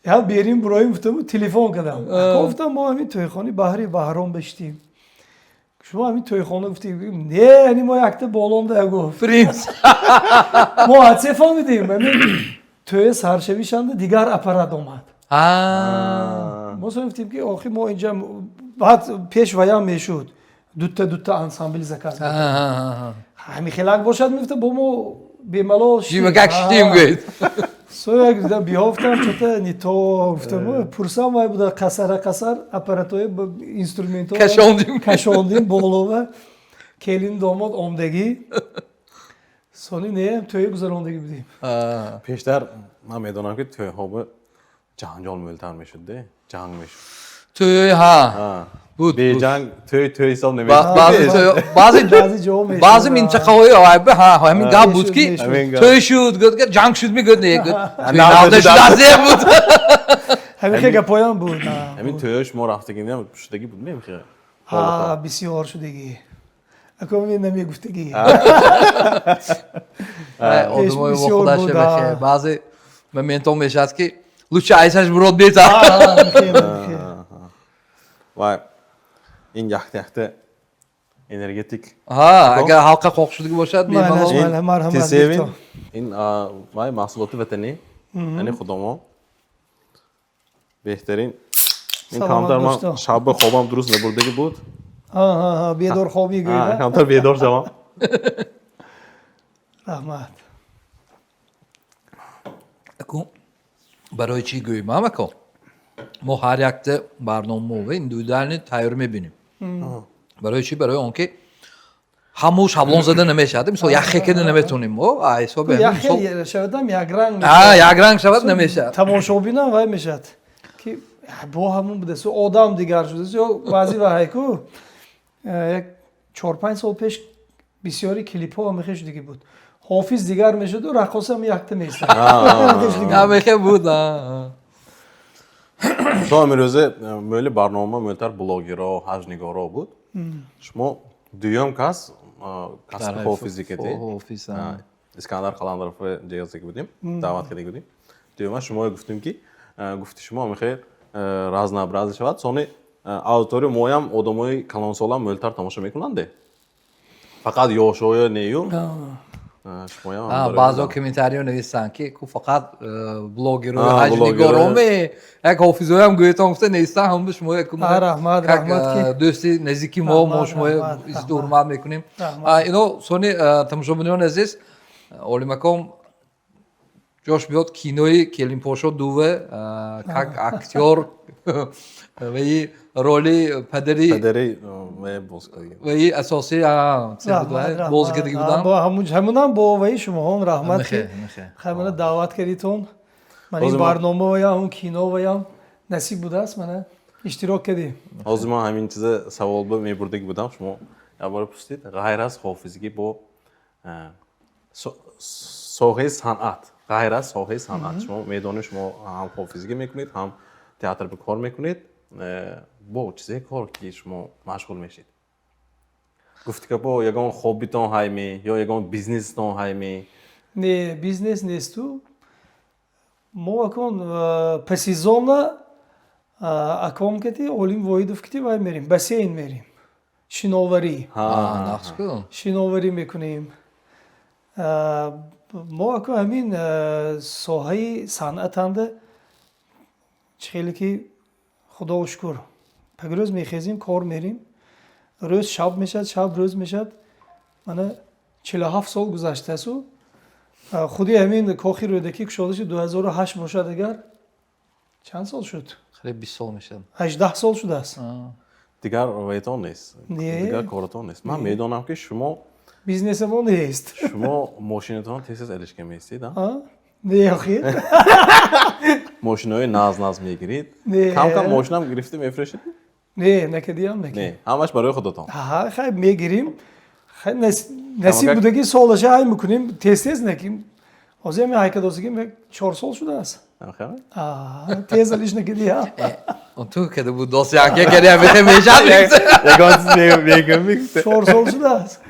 Я берим буроим гуфтаму телефон кардам. Гуфтам, мо ҳамин тӯйхони Баҳри Баҳром бештим. Шумо ҳамин тӯйхона гуфтем. Не, яъне мо якта болонда гуфт. Принс. Мо ҳадсе фаҳмидем. Ҳамин тӯя саршавишанда дигар аппарат омад. Мо гуфтем, ки охи мо инҷа баъд пеш ваям мешуд. Дутта дутта ансамбл заказ мекардем. Ҳамин хелак бошад, мегуфта, бо мо бемалол. Ҷимакак шитим гӯед. Сояк биёфтам, чё-то не то гуфтам, пурсам, вай буда, қасара қасар аппаратҳои инструментҳо кашондим. Кашондим болова, келин домод омдагӣ. Сони не, тӯя гузарондагӣ будем. Пештар ман медонам, ки тӯйҳо ба ҷанҷол мӯлтар мешуд, де, ҷанг мешуд. Тӯй, ҳа. Буд. Беҷанг тӯй тӯй ҳисоб намешуд. Баъзе баъзе баъзе ҷо мешуд. Баъзе минтақаҳои ҳа, ҳамин гап буд, ки Ҳамин гап. Тӯй шуд, гӯд, ҷанг шуд, мегӯд, не, гӯд, тӯй навда навда шуда. Шуда буд. Ҳамин хел гапҳоям буд. Ҳамин тӯйҳо шумо рафтагӣ шудагӣ буд мемихе? Ҳа, бисёр шудагӣ. Ако намегуфтагӣ. Одамои Бисёр худаш буд, бахе а. Баъзе моментҳо мешавад, ки лучше айсаш бурод бетар. Вай ин яхта яхта энергетик. Ҳа, агар ҳалқа қоқ шудагӣ бошад, бемалол. Майла, марҳамат, Т7. Виктор. Ин вай маҳсулоти ватанӣ, яъне худомо беҳтарин ин. Саломат Камтар ман бошед. шаб хобам дуруст набурдагӣ буд. Бедорхобӣ гӯйда. Камтар бедор шавам. Раҳмат. Аку, барои чӣ гӯем, ако мо ҳар якта барномао индивидуально тайёр мебинем. Барои чӣ? Барои он ки ҳамао шаблон зада намешавад, мисол, як хекада наметонем мо ҳисоби як ҳамин, мисол хел шавадам, якранг. Якранг шавад, намешавад. Тамошобинам вай мешавад, ки бо ҳамон будааст, одам дигар шудааст. Ё баъзе вайку як 4-5 сол пеш бисёри клипҳо ҳамихел шудагӣ буд, ҳофиз дигар мешуду раққосам якта меистад. Ҳамихел буд. То имрӯзе мӯли барнома мӯлтар блогеро, ҳаҷнигоро буд. Шумо дуюм кас касби ҳофизӣ кардед. Ҳофиз. Искандар Қаландаров ҷиҳозаги будем, даъват кардаги будем. Дуюма шумо гуфтем, ки гуфти шумо мехоҳед разнообразие шавад. Сони аудитория моям одамои калонсолам мӯлтар тамошо мекунанде, фақат ёшоё нею шумоям. Баъзеҳо комментариё нависанд, ки ку фақат блогеру ҳаҷнигороме, як ҳофизоям гӯетон гуфта нависанд. Ҳама шумо Раҳмат, раҳмат. Дӯсти наздики мо, мо шумо иззату ҳурмат мекунем. Ино сони, тамошобинони азиз, Олимаком ҷош биёд, кинои Келинпошо дуве как актёр ваи роли падари падари ваи асосӣ боз кардагӣ буданд. Ҳамунам бо ваи шумоҳон раҳмат, ки ҳамана даъват кардитон. Ман ин барнома ваям, ҳамун кино ваям насиб будааст, мана иштирок кардем. Ҳозир ман ҳамин чиза савол мебурдагӣ будам, шумо якбора пурсидед. Ғайр аз ҳофизигӣ, бо соҳаи санъат, ғайр аз соҳаи санъат, шумо медонед, шумо ҳам ҳофизигӣ мекунед, ҳам театр ба кор мекунед, бо чизе кор ки шумо машғул мешед? Гуфти ка бо ягон хоббитон ҳайме ё ягон бизнестон ҳайме? Не, бизнес несту. Мо акун по сезона аком кати Олим Воҳидов кати вай мерем, бассейн мерем, шиноварӣ. Шиноварӣ мекунем. Мо аку ҳамин соҳаи санъатанда чӣ хеле ки, худо шукр, пагрӯз мехезем, кор мерем, рӯз шаб мешавад, шаб рӯз мешавад. Мана 47 сол гузаштаасту худи ҳамин Кохи Рӯдакӣ кушода шуд 2008 бошад, агар чанд сол шуд? Хеле 20 сол мешавад. 18 сол шудааст. Дигар ваятон нест? Не. Дигар коротон нест? Ман медонам, ки шумо Бизнесамо нест. Шумо мошинатон тез тез алишка меистед? Не, охир. Мошинои наз наз мегирид. Не. Кам кам мошинам гирифта мефурӯшед? Не, накардиам, неки. Не, ҳамаш барои худатон? Ҳа, хай, мегирим, хай, насиб будаги солаша ай мекунем, тез тез наким. Ҳозир ҳами ҳайкадосигим 4 сол шудааст, тез алиш накардиам. Ту када буд дос яке када мешад. Ягон чиз мегӯм. 4 сол шудааст.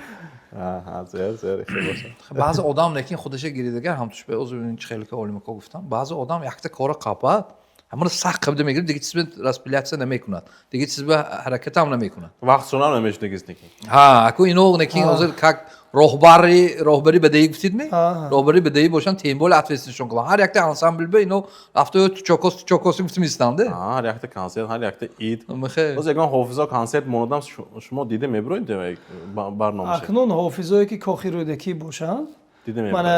Зер зер боша. Баъзе одам лекин худаша гиридагар ҳамтуш бе озу чӣ хеле ки олимако гуфтам, баъзе одам якта кора қапад, ҳамаро сахт қабда мегирад, дига чиз распыляться намекунад, дига чиз ба ҳаракатам намекунад. Вақтшонам намешудагист неки. Ҳа, аку ино некин ҳозир как роҳбари, роҳбари бадаӣ гуфтидми, роҳбари бадаӣ бошанд, тем более ответственность шон кунанд. Ҳар якта ансамбл ба ино рафта тучокос тучокоси гуфтим истанда. Ҳар якта консерт, ҳар якта ид. Боз ягон ҳофизо консерт монадам, шумо дида мебироед барномаша? Акнун ҳофизое ки Кохи Рӯдакӣ бошанд, дида. Мана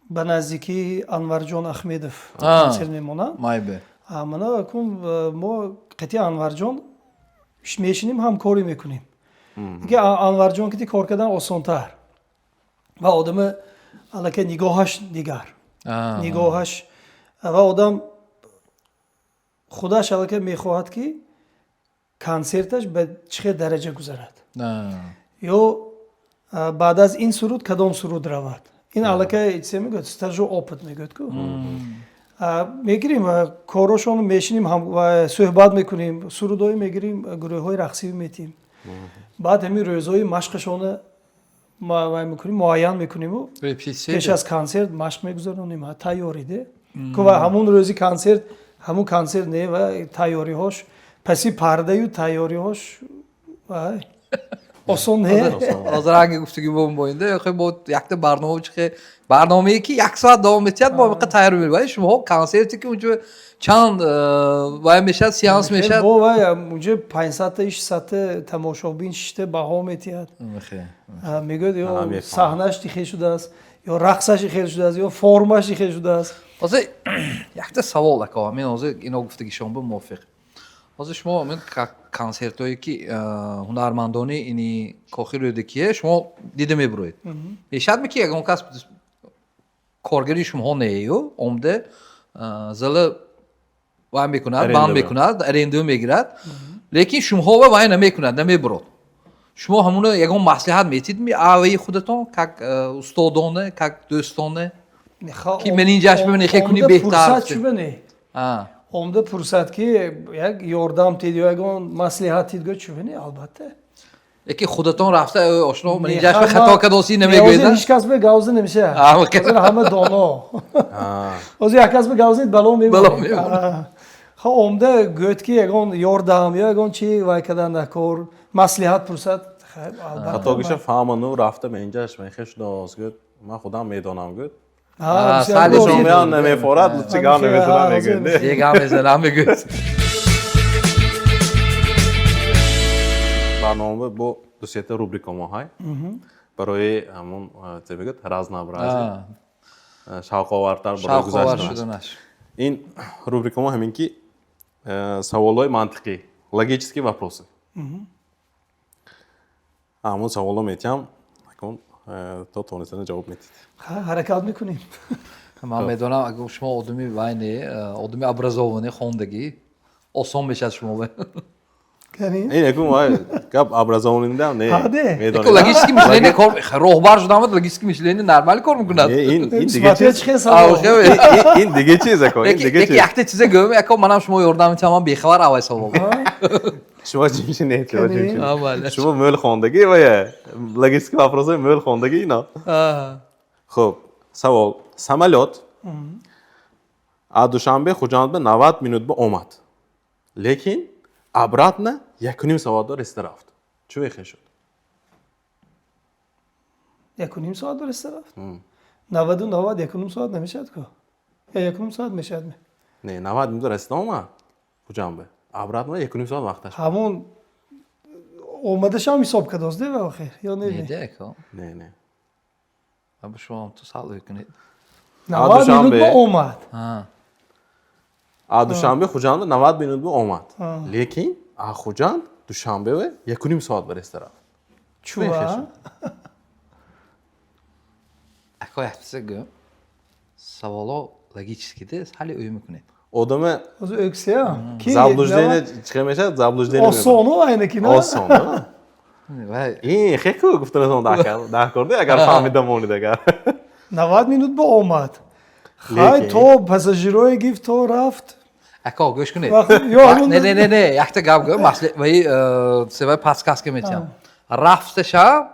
ба наздикии Анварҷон Ахмедов консерт мемонад. Майбе. Мана акун мо қатъи Анварҷон мешинем, ҳамкорӣ мекунем. Ки Анварҷон кити кор кардан осонтар ва одами аллакай нигоҳаш дигар, нигоҳаш ва одам худаш аллакай мехоҳад, ки консерташ ба чӣ хел дараҷа гузарад ё баъд аз ин суруд кадом суруд равад. Ин аллакай чизе мегӯяд, стажу опыт мегӯяд ку. Мегирем корошон, мешинем, суҳбат мекунем, сурудҳое мегирем, гурӯҳҳои рақсӣ метиҳем. Баъд ҳамин рӯзҳои машқашона вай мекунем, муайян мекуниму пеш аз консерт машқ мегузаронем, тайёрӣ де ку. Ва ҳамун рӯзи консерт, ҳамун консерт не, ва тайёриҳош, паси пардаю тайёриҳош вай осон не. Ҳозир ранги гуфтугӯ бо боинда бо якта барнома чихе, барномае ки як соат давом метиҳад, мо миқа тайёр мебарем. Шумо консерте ки унҷо чанд вай мешавад, сеанс мешавад. Бо вай унҷо 500-та, 600-та тамошобин шишта баҳо метиҳад, мегӯяд, ё саҳнаш дихел шудааст, ё рақсаш ихел шудааст, ё формаш ихел шудааст. Ҳозир якта савол, ако, мен ҳозир ино гуфтагишон бо мувофиқ. Ҳозир шумо консертҳое ки ҳунармандони ини Кохи Рӯдакие шумо дида мебуроед, мешавадме ки ягон кас коргари шумоҳо нею омда зала вай мекунад, банд мекунад, аренда мегирад, лекин шумоҳо вай намекунад, намебурод, шумо ҳамуна ягон маслиҳат метидми аваи худатон как устодона, как дӯстона, ки ман инҷаш бибин, хе кунӣ беҳтар? Омда пурсад, ки як ёрдам тид ё ягон маслиҳат тид, гӯ чувини, албатта. Яки худатон рафта, ошно, ман инҷаш хато кадоси намегӯед? Ҳеҷ кас бе гавза намеша, ҳама доно. Ҳозир як кас бе гавза бало мебарад. Хо, омда гӯяд, ки ягон ёрдам ё ягон чи вай кардан дар кор, маслиҳат пурсад. Хатогиша фаҳману рафта, ман инҷаш ман хеш шудааст, гӯяд, ман худам медонам, гӯяд. Намефорад, лучше гап намезанам, мегӯяд. Гап мезанам, мегӯяд. Барнома бо ду-сета рубрика мо ҳай, барои ҳамун че мегӯяд, разнообразие, шавқовартар барои гузаштанаш. Ин рубрика мо ҳамин ки саволҳои мантиқӣ, логические вопросы. Ҳамун саволҳо метиҳам, то тонистана ҷавоб медиҳед. Ҳаракат мекунем. Ман медонам, агар шумо одами вай не, одами образованный, хондагӣ, осон мешавад шумо. Ин якум вай гап образованный дам не. Логический мышление кор, роҳбар шудам, логический мышление нормально кор мекунад. Ин дига чиз, ин дига чиз, ако, ин дига чиз. Якта чизе гӯям, яко манам шумо ёрдам метиҳам, ман бехабар аввай савол. Шумо ҷимши не, шумо ҷимши, шумо мӯл хондагӣ вая логический вопрос ҳои мӯл хондагӣ ино. Хуб, савол: самолёт Аз Душанбе Хуҷанд ба 90 минут ба омад, лекин обратно 1,5 соат ба расида рафт. Чӣ вехе шуд? 1,5 соат ба расида рафт? 90-у 90 1,5 соат намешавад ку? Ё 1,5 соат мешавад? Не, 90 минут расида омад Хуҷанд ба, обратно 1,5 соат вақташ. Ҳамон омадашам ҳисоб кардост де охир ё не? Не, деко. Не, не. Ба шумо ту сал кунед. 90 минут ба омад. Аз Душанбе Хуҷанд ба 90 минут ба омад, лекин аз Хуҷанд Душанбе ба 1,5 соат ба расида рафт. Чува? Ако як чиза гӯям, саволо логически де, сали ӯй мекунед. Одаме Ҳозир ӯксеям. Заблуждение чӣ мешавад, заблуждение. Осону айнаки на? Осон. Ин хеку гуфтанатон дар кор агар фаҳмида монед агар. 90 минут ба омад, хай, то пассажирое гифт, то рафт. Ако, гӯш кунед, не, не, не, не, якта гап гӯям, ваи севаи подсказка метиҳам. Рафташа,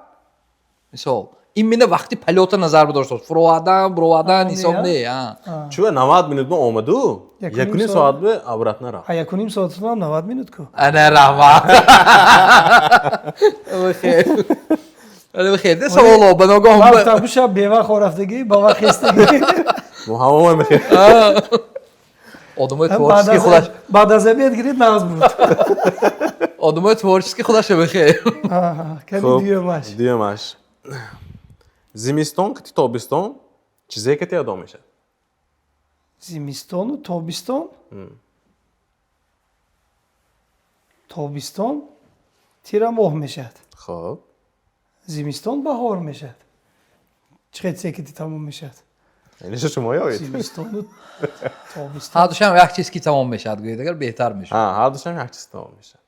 мисол, именно вақти полёта назар бидошта, фуровардан, буровардан ҳисоб не. Чува 90 минут ба омаду, 1,5 соат ба обратно рафт. 1,5 соатам 90 минут ку. Ана, раҳмат. Хеле саволо ба ногоҳ. Рафта бевақт рафтагӣ, ба вақт хестагӣ. Ҳамон мехе. Одамои творческий худаш. Баъд аз обед гирид, нағз буд. Одамои творческий худаш мехе. Кани, дуюмаш. Дуюмаш: зимистон кати тобистон чизе кати адо мешавад? Зимистону тобистон? Тобистон тира моҳ мешавад. Хоб. Зимистон баҳор мешавад. Чӣ хел секити тамом мешавад? Иниша шумо ёед. Зимистону тобистон. Ҳардушам як чиз ки тамом мешавад, гӯед, агар беҳтар мешуд. Ҳардушам як чиз тамом мешавад.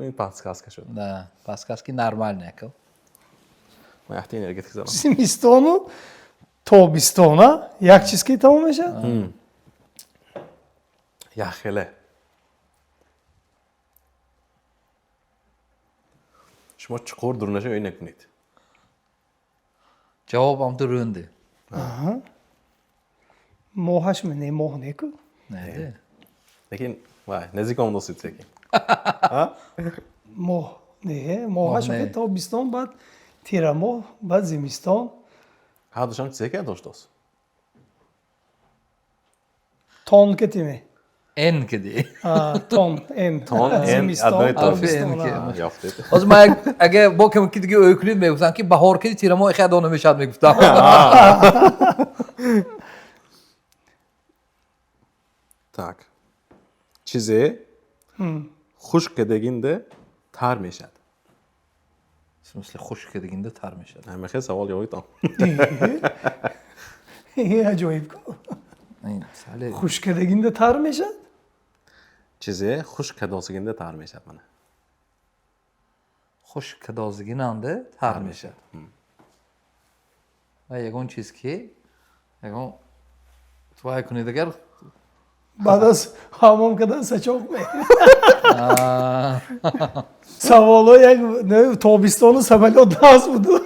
Ин подсказка шуд. Да, подсказки нормальный, ако. Ман якта энергетик занам. Зимистону тобистона як чиз ки тамом мешавад. Як хеле шумо чуқур дурунаша ӯй накунед. Ҷавобам ту рӯнди. Моҳаш не, моҳ не ку. Не. Лекин вай наздик омадосид секин. Моҳ не, моҳаш тобистон, баъд тирамоҳ, баъд зимистон. Ҳардушам чизе ки доштост. Тон катиме. Н киди. Тон н. Тон н. Зимистон. Ҳозир ман агар бо кам ки дига ӯй кунед, мегуфтам, ки баҳор киди тирамоҳ ихе адо намешавад, мегуфтам. Так, чизе хушк кардагинда тар мешавад? В смысле, хушк кардагинда тар мешавад? Ҳамахел савол ёвитам. Аҷоиб ку. Хушк кардагинда тар мешавад? Чизе хушк кардосигинда тар мешавад, мана. Хушк кардозигинанда тар мешавад. Ва ягон чиз ки ягон твай кунед агар. Баъд аз ҳамом кардан сачоқ ме? Саволо як тобистону самолёт даст буду.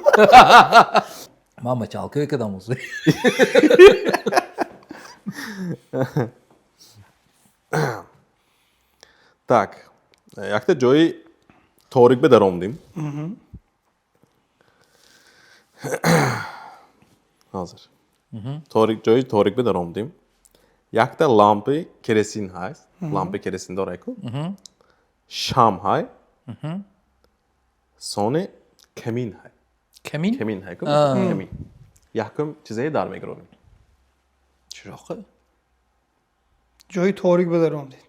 Ман мачалка кардам ӯзи. Так, якта ҷои торик ба даромадем ҳозир. Торик, ҷои торик ба даромадем, якта лампи керосин ҳаст, лампи керосин дора ку, шам ҳай, сони камин ҳай. Камин? Камин ҳай ку, камин. Якум чизае дар мегиронем? Чироқи. Ҷои торик ба даромадед?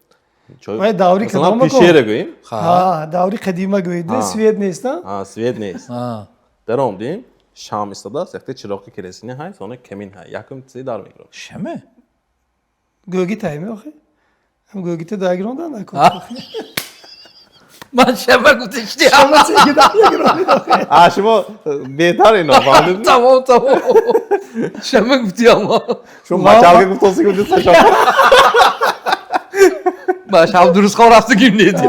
Вай даври масалан кадома? Пещера гӯем. Даври қадима гӯед, свет нест. Свет нест, даромадем, шам истодааст, якта чироқи керосини ҳай, сони камин ҳай. Якум чизе дар мегиронем? Шаме. Гӯги тайме охи, ҳам гӯгита даргирондан. Ман шама гуфтишти. Шумо беҳтар ино фаҳмидед. Тамом, тамом, шама гуфти аммо. Шумо мачалка гуфтоси, гуфти. Ман шаб дуруст хоб рафтагим неди.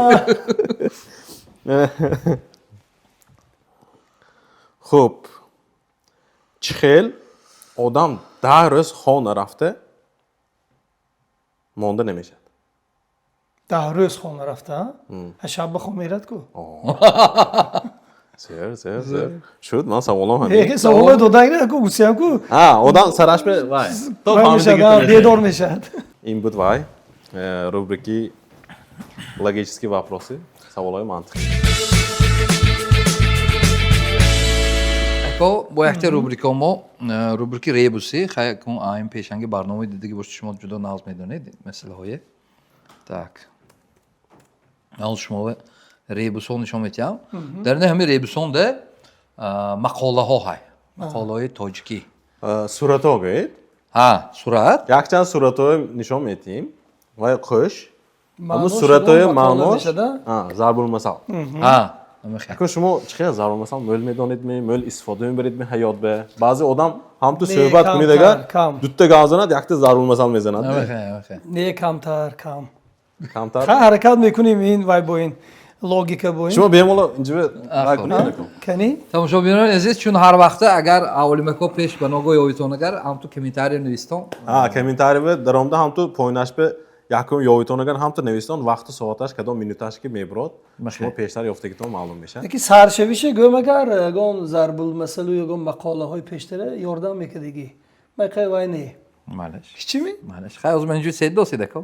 Хуб, чӣ хел одам 10 рӯз хона рафта. Монда намешавад. 10 рӯз хона рафта, а шаб ба хоб мерад ку. Зер, зер, зер. Шуд, ман саволам ҳамин. Э, саволо додан ку, гуфтиям ку. А, одам сараш бе вай. То вай фаҳмидагӣ мешавад, ту бедор мешавад. Ин буд вай. Рубрики логические вопросы. Саволҳои мантиқӣ. Ако, бо якта рубрика мо, рубрики ребуси, хай кун аим пешанги барномаи дидаги бошед, шумо ҷудо нағз медонед масъалаҳое. Так. Ман шумо ребусҳо нишон медиҳам. Дар ин ҳамин ребусонда мақолаҳо ҳай. Мақолаҳои тоҷикӣ. Суратҳо гӯед. Ҳа, сурат. Якчанд суратҳои нишон медиҳем. Вай қӯш. Ҳамун Маънош суратҳои ягон мақола маънош. мешада? А, зарбулмасал. Ҳа, ҳамин хел. Ако шумо чӣ хел зарбулмасал мӯл медонед ми, мӯл истифода мебаред ми ҳаёт бе? Баъзе одам ҳам ту Не, суҳбат кунед камтар, агар, кам. дутта гап занад, якта зарбулмасал мезанад. Ҳамин хел, ҳамин хел. Не, камтар, кам. Камтар. Ха, ҳаракат мекунем ин вай бо ин логика бо ин. Шумо бемало инҷо вай хуб. кунед. Кани? Тамошобинони азиз, чун ҳар вақта агар авлимако пеш ба ногоҳ ёвитон агар, ҳам ту комментария навистон. А, комментарий бе даромда ҳам ту поинаш бе якум ёвитон агар ҳам ту навистон вақту соаташ кадом минуташ ки мебурод, шумо пештар ёфтагитон маълум мешавад. Яки саршавише гӯем агар ягон зарбулмасалу ягон мақолаҳои пештара ёрдам мекардагӣ. Майқай вай не. Малеш. Чими? Малеш. Хай, ҳозир ман инҷо сед досед ако.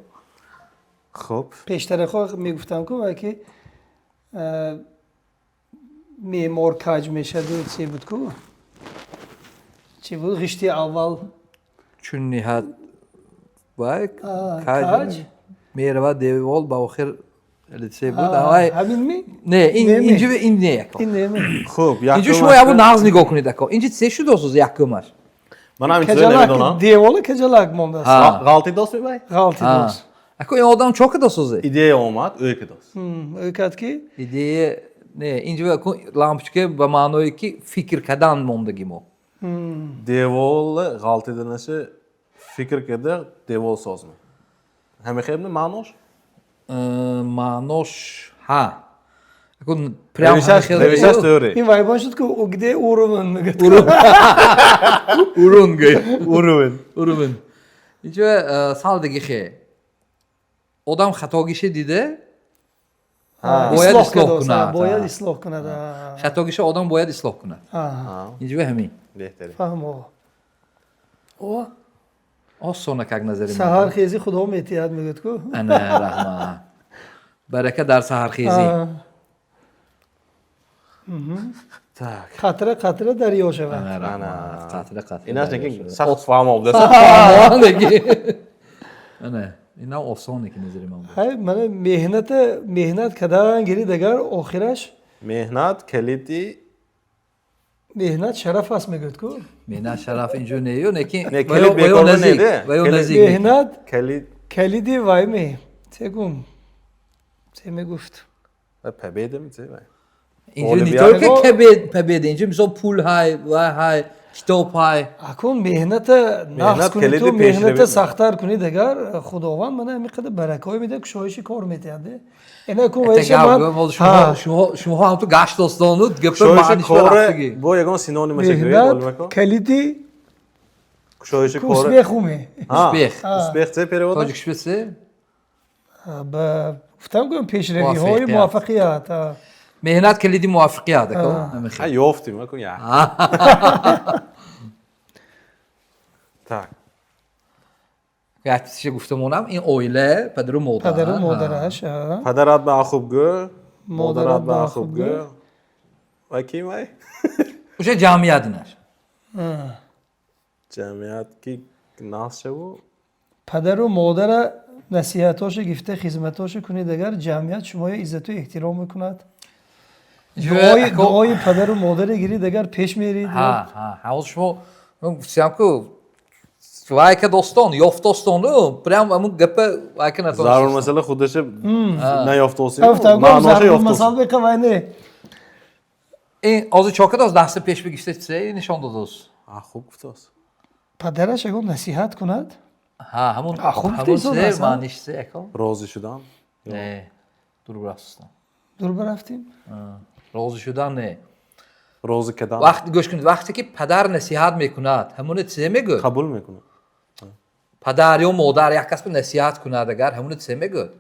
Хуб. Пештарахо мегуфтам ку вай ки меъмор каҷ мешаду че буд ку? Чӣ буд? Ғишти аввал. Чун ниҳад вай каҷ. Каҷ меравад девол ба охир лице буд. Авай Ҳамин ми? Не, ин Не, не. инҷо ин не ако. Ин не ми? Хуб, Инҷо шумо ябу нағз нигоҳ кунед ако. Инҷо се шуд осоз якумаш. Ман ҳам инҷо Каҷалак, намедонам. девола каҷалак мондааст. Ҳа. Ғалти дост мебай? Ғалти дост. Ако ин одам чо када созе? Идея омад, ӯ кидост. Ӯ кард ки Идея не, инҷо ако лампочка ба маъное ки фикр кардан мондаги мо. Девол ғалтиданаши фикр карда девол созме. Ҳамин хел маънош? Маънош ҳа. Ако прям Ревишаш, ҳамин хел ревишаш теория. Ин вайбон шуд ку где уровень мегӯяд. Урун гӯй. Уровень. Урун. Инҷо сал диги хе. Одам хатогише дида бояд Ислоҳ ислоҳ кардааст, кунад. бояд Ҳа. ислоҳ кунад. А. Хатогише одам бояд ислоҳ кунад. А, Инҷо ҳамин. Беҳтарин. Фаҳмо. О, Осона как назари ман. Саҳархезӣ Худо метиҳад мегӯяд ку. Ана раҳмат. Барака дар саҳархезӣ. А, Так. Қатра қатра дарё шавад. Ана раҳмат. Қатра қатра. Инаш дарё неки шавад. сахт фаҳм обдаса. Фаҳмо неки. Ана, инам осон неки назари ман. Ҳай, мана меҳната меҳнат кардан гирид агар охираш Меҳнат калиди меҳнат шараф аст мегӯяд ку. Меҳнат шараф инҷо нею неки Не, калид бекор наздик, неде. ва ё наздик. Меҳнат калид калиди вай ме се гум се мегуфт. ва победа ми це вай. Инҷо не Ғолибият. только победа, инҷо мисол пул ҳай, вай ҳай, китоб ҳай. Акун меҳната нағз Меҳнат кунӣ калиди ту меҳната пешравӣ. Сахттар кунӣ дагар Худованд мана ҳамин қадар баракаҳое медиҳад, кушоиши кор медиҳад. Ина акун Это вайша гап ман гӯям, ҳозир шумо шумо шумо ҳам ту гашт достону гапа Кушоиши маъниш ба коре рафтагӣ. бо ягон синонимаше гӯед, Меҳнат Олимако? Калиди Кушоиши коре. Успех уме. А, Успех. Успех це перевод? Тоҷик швеце? Ба гуфтам гӯям пешравиҳои Муваффақият. муваффақият а. Меҳнат калиди муваффақият ако. Ҳамин Ҳа, хел. ёфтим, ако я. Так. Як чизе гуфта монам, ин оила, падару модар. Падару модараш а. Падарат ба хуб гӯ, модарат Модарат ба ба хуб хуб гӯ. Ва ким вай? Уже ҷамъият инаш. А. Ҷамъият ки нағз шаву. Падару модара насиҳатоша гифта хизматоша кунед агар ҷамъият шуморо иззату эҳтиром мекунад. Дуои падару модаре гирид агар пеш мерид. Ҳа, ҳа, ҳозир шумо гуфтиям ку вайка достон, ёфт достону, прям ҳамун гапа вайка натонистам. Зарбулмасала худаша наёфтосим. Маъноша Масал ёфтосим. беқа вай не. Ин ҳозир чо кардост даста пеш бигифта чизе нишон додост. А, хуб гуфтост. Падараш ягон насиҳат кунад. Ҳа, ҳамун А, хуб ҳамун гуфтӣ, чизе аслан. маъниш чизе ако. Розӣ шудан. Не, дур рафтам. Дур барафтем. Розӣ шудан не. Розӣ кардан. Вақт гӯш кунед, вақте ки падар насиҳат мекунад, ҳамоне чизе мегӯяд? Қабул мекунад. Падар ё модар як кас ба насиҳат кунад, агар ҳамуна чизе мегӯяд,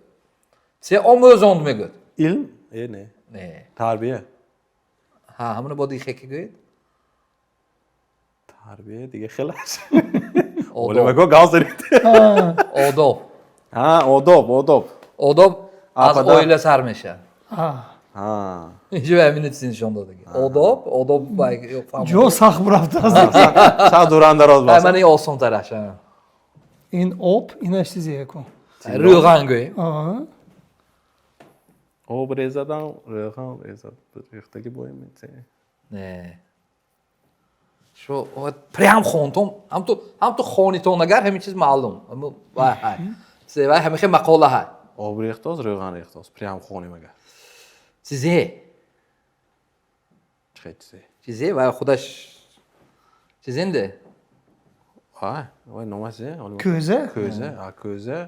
чизе омӯзонд мегӯяд. Илм? Э, не. Не. Тарбия. Ҳа, ҳамуна бо дигар хеки гӯед. Тарбия дига хелаш. Одоб. Олимако гап занед. Одоб. Ҳа, одоб, одоб. Одоб А, аз падар. оила сар мешавад. А, Ҳа. Инҷо ҳамина чизе нишон додаги. Одоб, одоб фаҳмо. Ҷо сахт бурафтааст. Сар дурандароз Ҳа, бас. мана ин осонтараш. Ҳа. Ин об, инаш чизе яку. Рӯған гӯем. А, Об резадам, рӯған резад. Рехтаги боем. Не. Шо вот прям хонтон, ҳам ту хонитон агар ҳамин чиз маълум. Ҳаму вай ҳай. Чизе вай ҳамин хел мақола ҳай. Об рехтоз, рӯған рехтоз. Прям хоним агар. Чизе, Чӣ чизе? Чизе вай худаш чизенде? Вай, вай номаш чизе? Кӯза? Кӯза, а кӯза.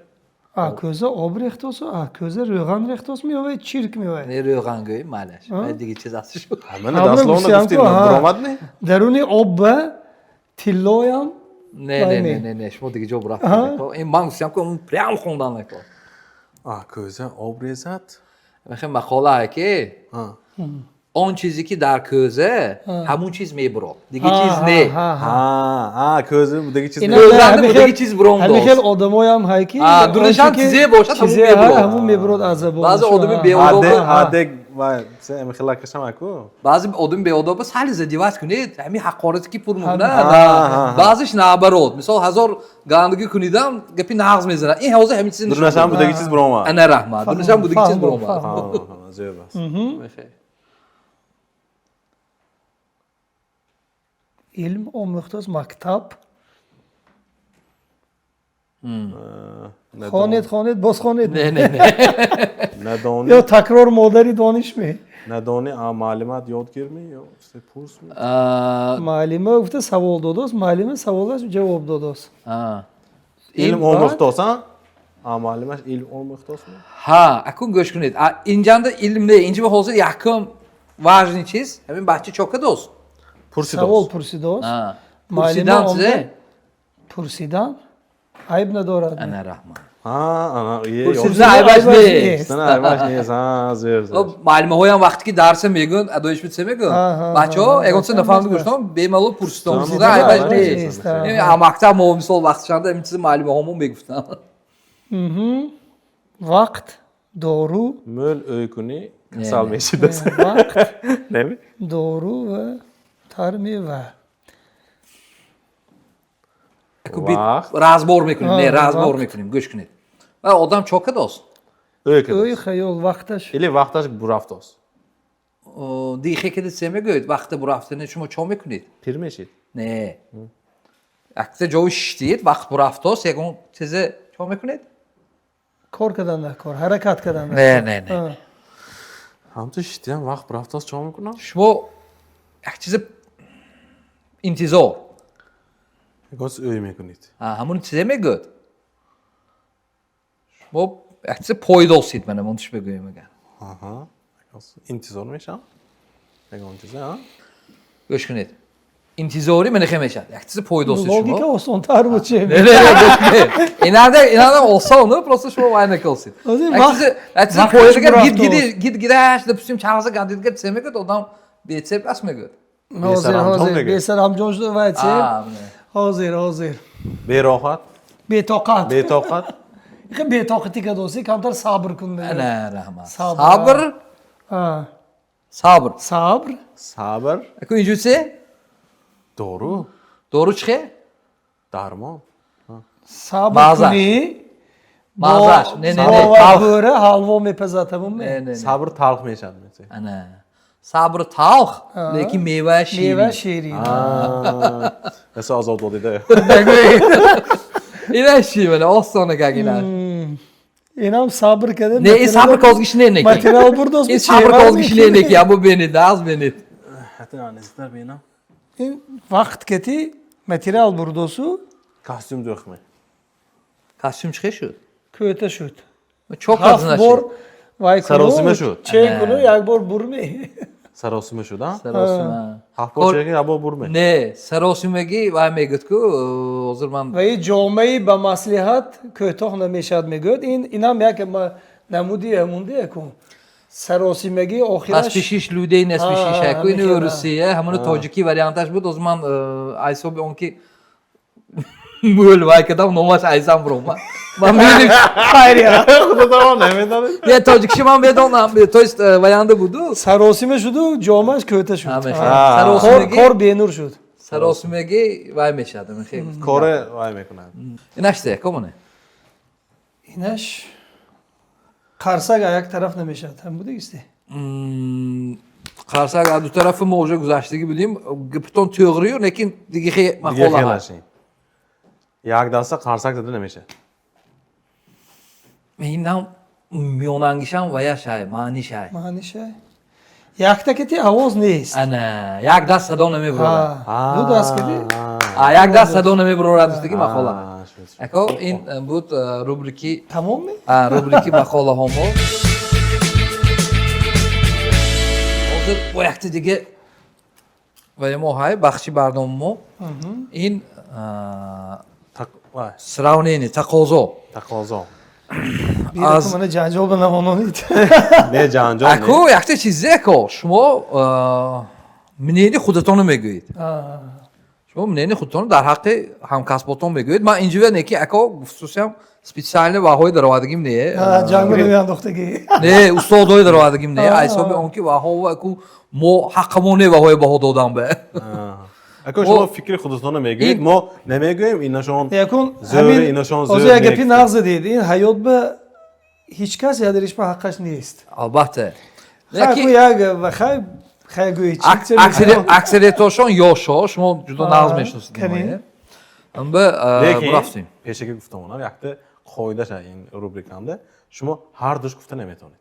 А, кӯза об рехтосу, а кӯза рӯған рехтос меовад, чирк меовад. Не, рӯған гӯем, майлаш. Вай дига чиз аст шу. Ҳамана Ҳамана дословно гуфтиам гуфтем, ку, ҳа. буромад не? Даруни об ба тиллоям. Не, Вай не, не, не. не, не, шумо дига ҷо бурафтед. Ин ман гуфтам ку он прям хондан накор. А, кӯза об резад. Ҳамин хел мақола ҳай ки А. он чизе ки дар кӯза, ҳамун чиз мебурад. Дига чиз не. Ҳа, а, кӯза дига чиз Ина не. Кӯза ҳамин дига хел- чиз буром ҳамин дост. хел одамоям ҳай ки А, дунашам он чи ки чизе бошад, ҳамун чизе ҳа, мебурад. ҳамун мебурад аз забон. Баъзе одами беодоб- Аде, Ҳа. аде, вай, се ами хела кашам аку. Баъзе одами беодоба сали задевать кунед, ҳамин ҳақорате ки пур мекунад, Ҳа, ҳа. баъзеш наоборот. Мисол, ҳазор гандагӣ кунидам, гапи нағз мезанад. Ин ҳозир ҳамин чиз нишон Дунашам дод. будаги чиз буромад. Ана раҳмат. Дунашам будаги чиз Фаҳмо, буромад. фаҳмо. Ҳа, ҳа, зӯр аст. Мехе. Илм омӯхтааст мактаб. Хонед, хонед, боз хонед. Не, не, не. Надонӣ Ё такрор модари дониш ме? Надонӣ, а маълимат ёд гирмӣ ё чизе пурсмӣ? А, Муаллима гуфта савол додост, муаллима саволаш ҷавоб додост. а. Илм омӯхтост, а? А муаллимаш илм омӯхтост? Ҳа, акун гӯш кунед. А, инҷанда илм не, инҷа ба ҳозир якум важный чиз, ҳамин бача чо кадост? Савол Пурсидост. пурсидост. А, Муаллима пурсидан омда чизе? Пурсидан айб надорад. Ана раҳмат. Ҳа, ана, е, Пурсидан айбаш айбаш нест. нест. Пурсидан айбаш нест, ҳа, зӯр, зӯр. Муаллимаҳоям вақте ки дарса мегӯянд, адоиш чӣ мегӯянд? Ҳа, ҳа, Бачаҳо, ҳа, ягон чиз ҳа, нафаҳмида ҳа. гӯштам, бемалол пурсидон. Пурсидан Пурсидан айбаш айбаш нест. нест, ҳа. Ин мактаб мо мисол вақтшанда ҳамин чизи муаллимаҳомо мегуфтанд. Вақт, дору, Мӯл ӯй кунӣ, касал Не, не. мешидас. Вақт, Неми? дору ва тармева. Аку бит Вақт. разбор мекунем, не, А, разбор вақт. мекунем, гӯш кунед. Ва одам чо кадост? Ӯй Ӯй кадост. хаёл вақташ. Или вақташ бурафтост. Дихе кида чӣ мегӯед? Вақте бурафтани шумо чо мекунед? Пир мешид. Не. Акта ҷои шиштиед, вақт бурафтост, ягон чизе чо мекунед? Кор кардан дар кор, ҳаракат кардан дар Не, кор. не, не. А, Ҳамту шитиам вақт бурафтост чо мекунам? Шумо як чизе интизор. Ягон чиз ӯй мекунед. А, ҳамун чизе мегӯяд. Шумо як чизе пойдосид, мана мон чӣ бигӯем агар. Аҳа. Ягон чиз интизор мешавам. Ягон чизе, а? Гӯш кунед. Интизорӣ мана хе мешавад. Як чизе пойдосид Логика шумо. осонтар буд че. Не, не, не, гӯш кунед. Инада осон, ну, просто шумо вай накалсид. Ҳозир Як вақт- чизе, як чизе вақташ пойдагар гид бурафтост. гиди гид гидаш, допустим, чағза гандидгар чизе мегӯяд, одам бецеп аст мегӯяд. Ҳозир, Бесаранҷом ҳозир, мегӯяд. бесаранҷом шуда вай че. А, не. Ҳозир, ҳозир. Бероҳат, Бетоқат. бетоқат. Ихе бетоқатӣ кадоси, камтар сабр кун мегӯяд. Ана раҳмат. Сабр. Сабр, А, сабр. сабр, Сабр, Аку инҷо чизе? дору, Дору чӣ хе? дармон. Сабр Мағзаш. кунӣ. Мағзаш. Не, не, не. Бо Талх. бӯра ҳалво мепазад, ҳамун Не, ме? не, не. Сабр талх мешавад месе. Ана. Сабр талх, лекин мева ширин. Мева ширин. Эса азоб додида. Ина ши мана осон агар ина. Инам сабр када. Не, ин сабр козгиш не неки. Материал бурдост. Ин сабр козгиш не неки, аммо бенед, аз бенед. Ҳатто наздиктар бинам. Ин вақт кати материал бурдосу Костюм дӯхме. Костюм чӣ шуд? кӯта шуд. Чо Ҳафт казна бор шуд? вай куну, Саросима шуд. чен куну, як бор бурме. Саросима шуд, а? Саросима. Ҳафт бор чеки, як бор бурме. Не, саросимагӣ вай мегӯяд ку ҳозир ман. Ва и ҷомаи ба маслиҳат кӯтоҳ намешавад, мегӯяд. Ин инам як намуди ҳамунде яку саросимагӣ охираш. Поспешишь, людей не смешишь, ку ин ҳамин русия, ҳамоно тоҷикӣ варианташ буд. Ҳозир ман айсоби он ки мӯл вай кардам, номаш айсам буром. Ман мебинем. Хайрия. Худатон намедонед. Не, тоҷикиши ман медонам, то есть варианта буду. Саросима шуду, ҷомааш кӯта шуд. Саросимагӣ кор бенур шуд. Саросимагӣ вай мешавад. Коре вай мекунад. Инаш се комоне. Инаш қарсак а як тараф намешавад, ҳам будагисте. Қарсак аз ду тарафи мо уже гузаштагӣ будем, гапитон тӯғрию, лекин диги хе Дига мақола. Хелашин. Як даста қарсак зада намешавад. Инам миёнангишам ваяшай, маънишай. Маънишай якта кати овоз нест. Ана як даст садо намебурорад. Ду даст кати. А як даст садо намебурорад, гуфтаги мақола. Ако ин буд рубрики Тамом ме? Рубрики мақолаҳо мо. Ҳозир бо якта дига вая мо ҳай бахши барнома мо ин сравнение, тақозо. Тақозо. Аз мана ҷанҷол ба намононид. Не, ҷанҷол. Ако якта чизе, ако шумо мнени худатонро мегӯед. Шумо мнени худатонро дар ҳаққи ҳамкасботон мегӯед. Ман инҷо не ки ако хусусиям специально ваҳои даровардагим не. Ҷанг намеандохтагӣ. Не, устодҳои даровардагим не. Ҳисоби он ки ваҳо аку мо ҳаққамо не ваҳои баҳо додам бе. Ако шумо фикри худатонро мегӯед, мо намегӯем инашон якун зӯри, инашон зӯр. Ҳозир як гапи нағз дид. Ин ҳаёт ба ҳеҷ кас ядариш ба ҳаққаш нест. Албатта. Хай як ва хай хай гӯи чи. Аксариятошон ёшо, шумо ҷудо нағз мешиносед. Амба бурафтем. Пешаки гуфтамонам, якта қоидаша ин рубриканда шумо ҳар душ гуфта наметавонед.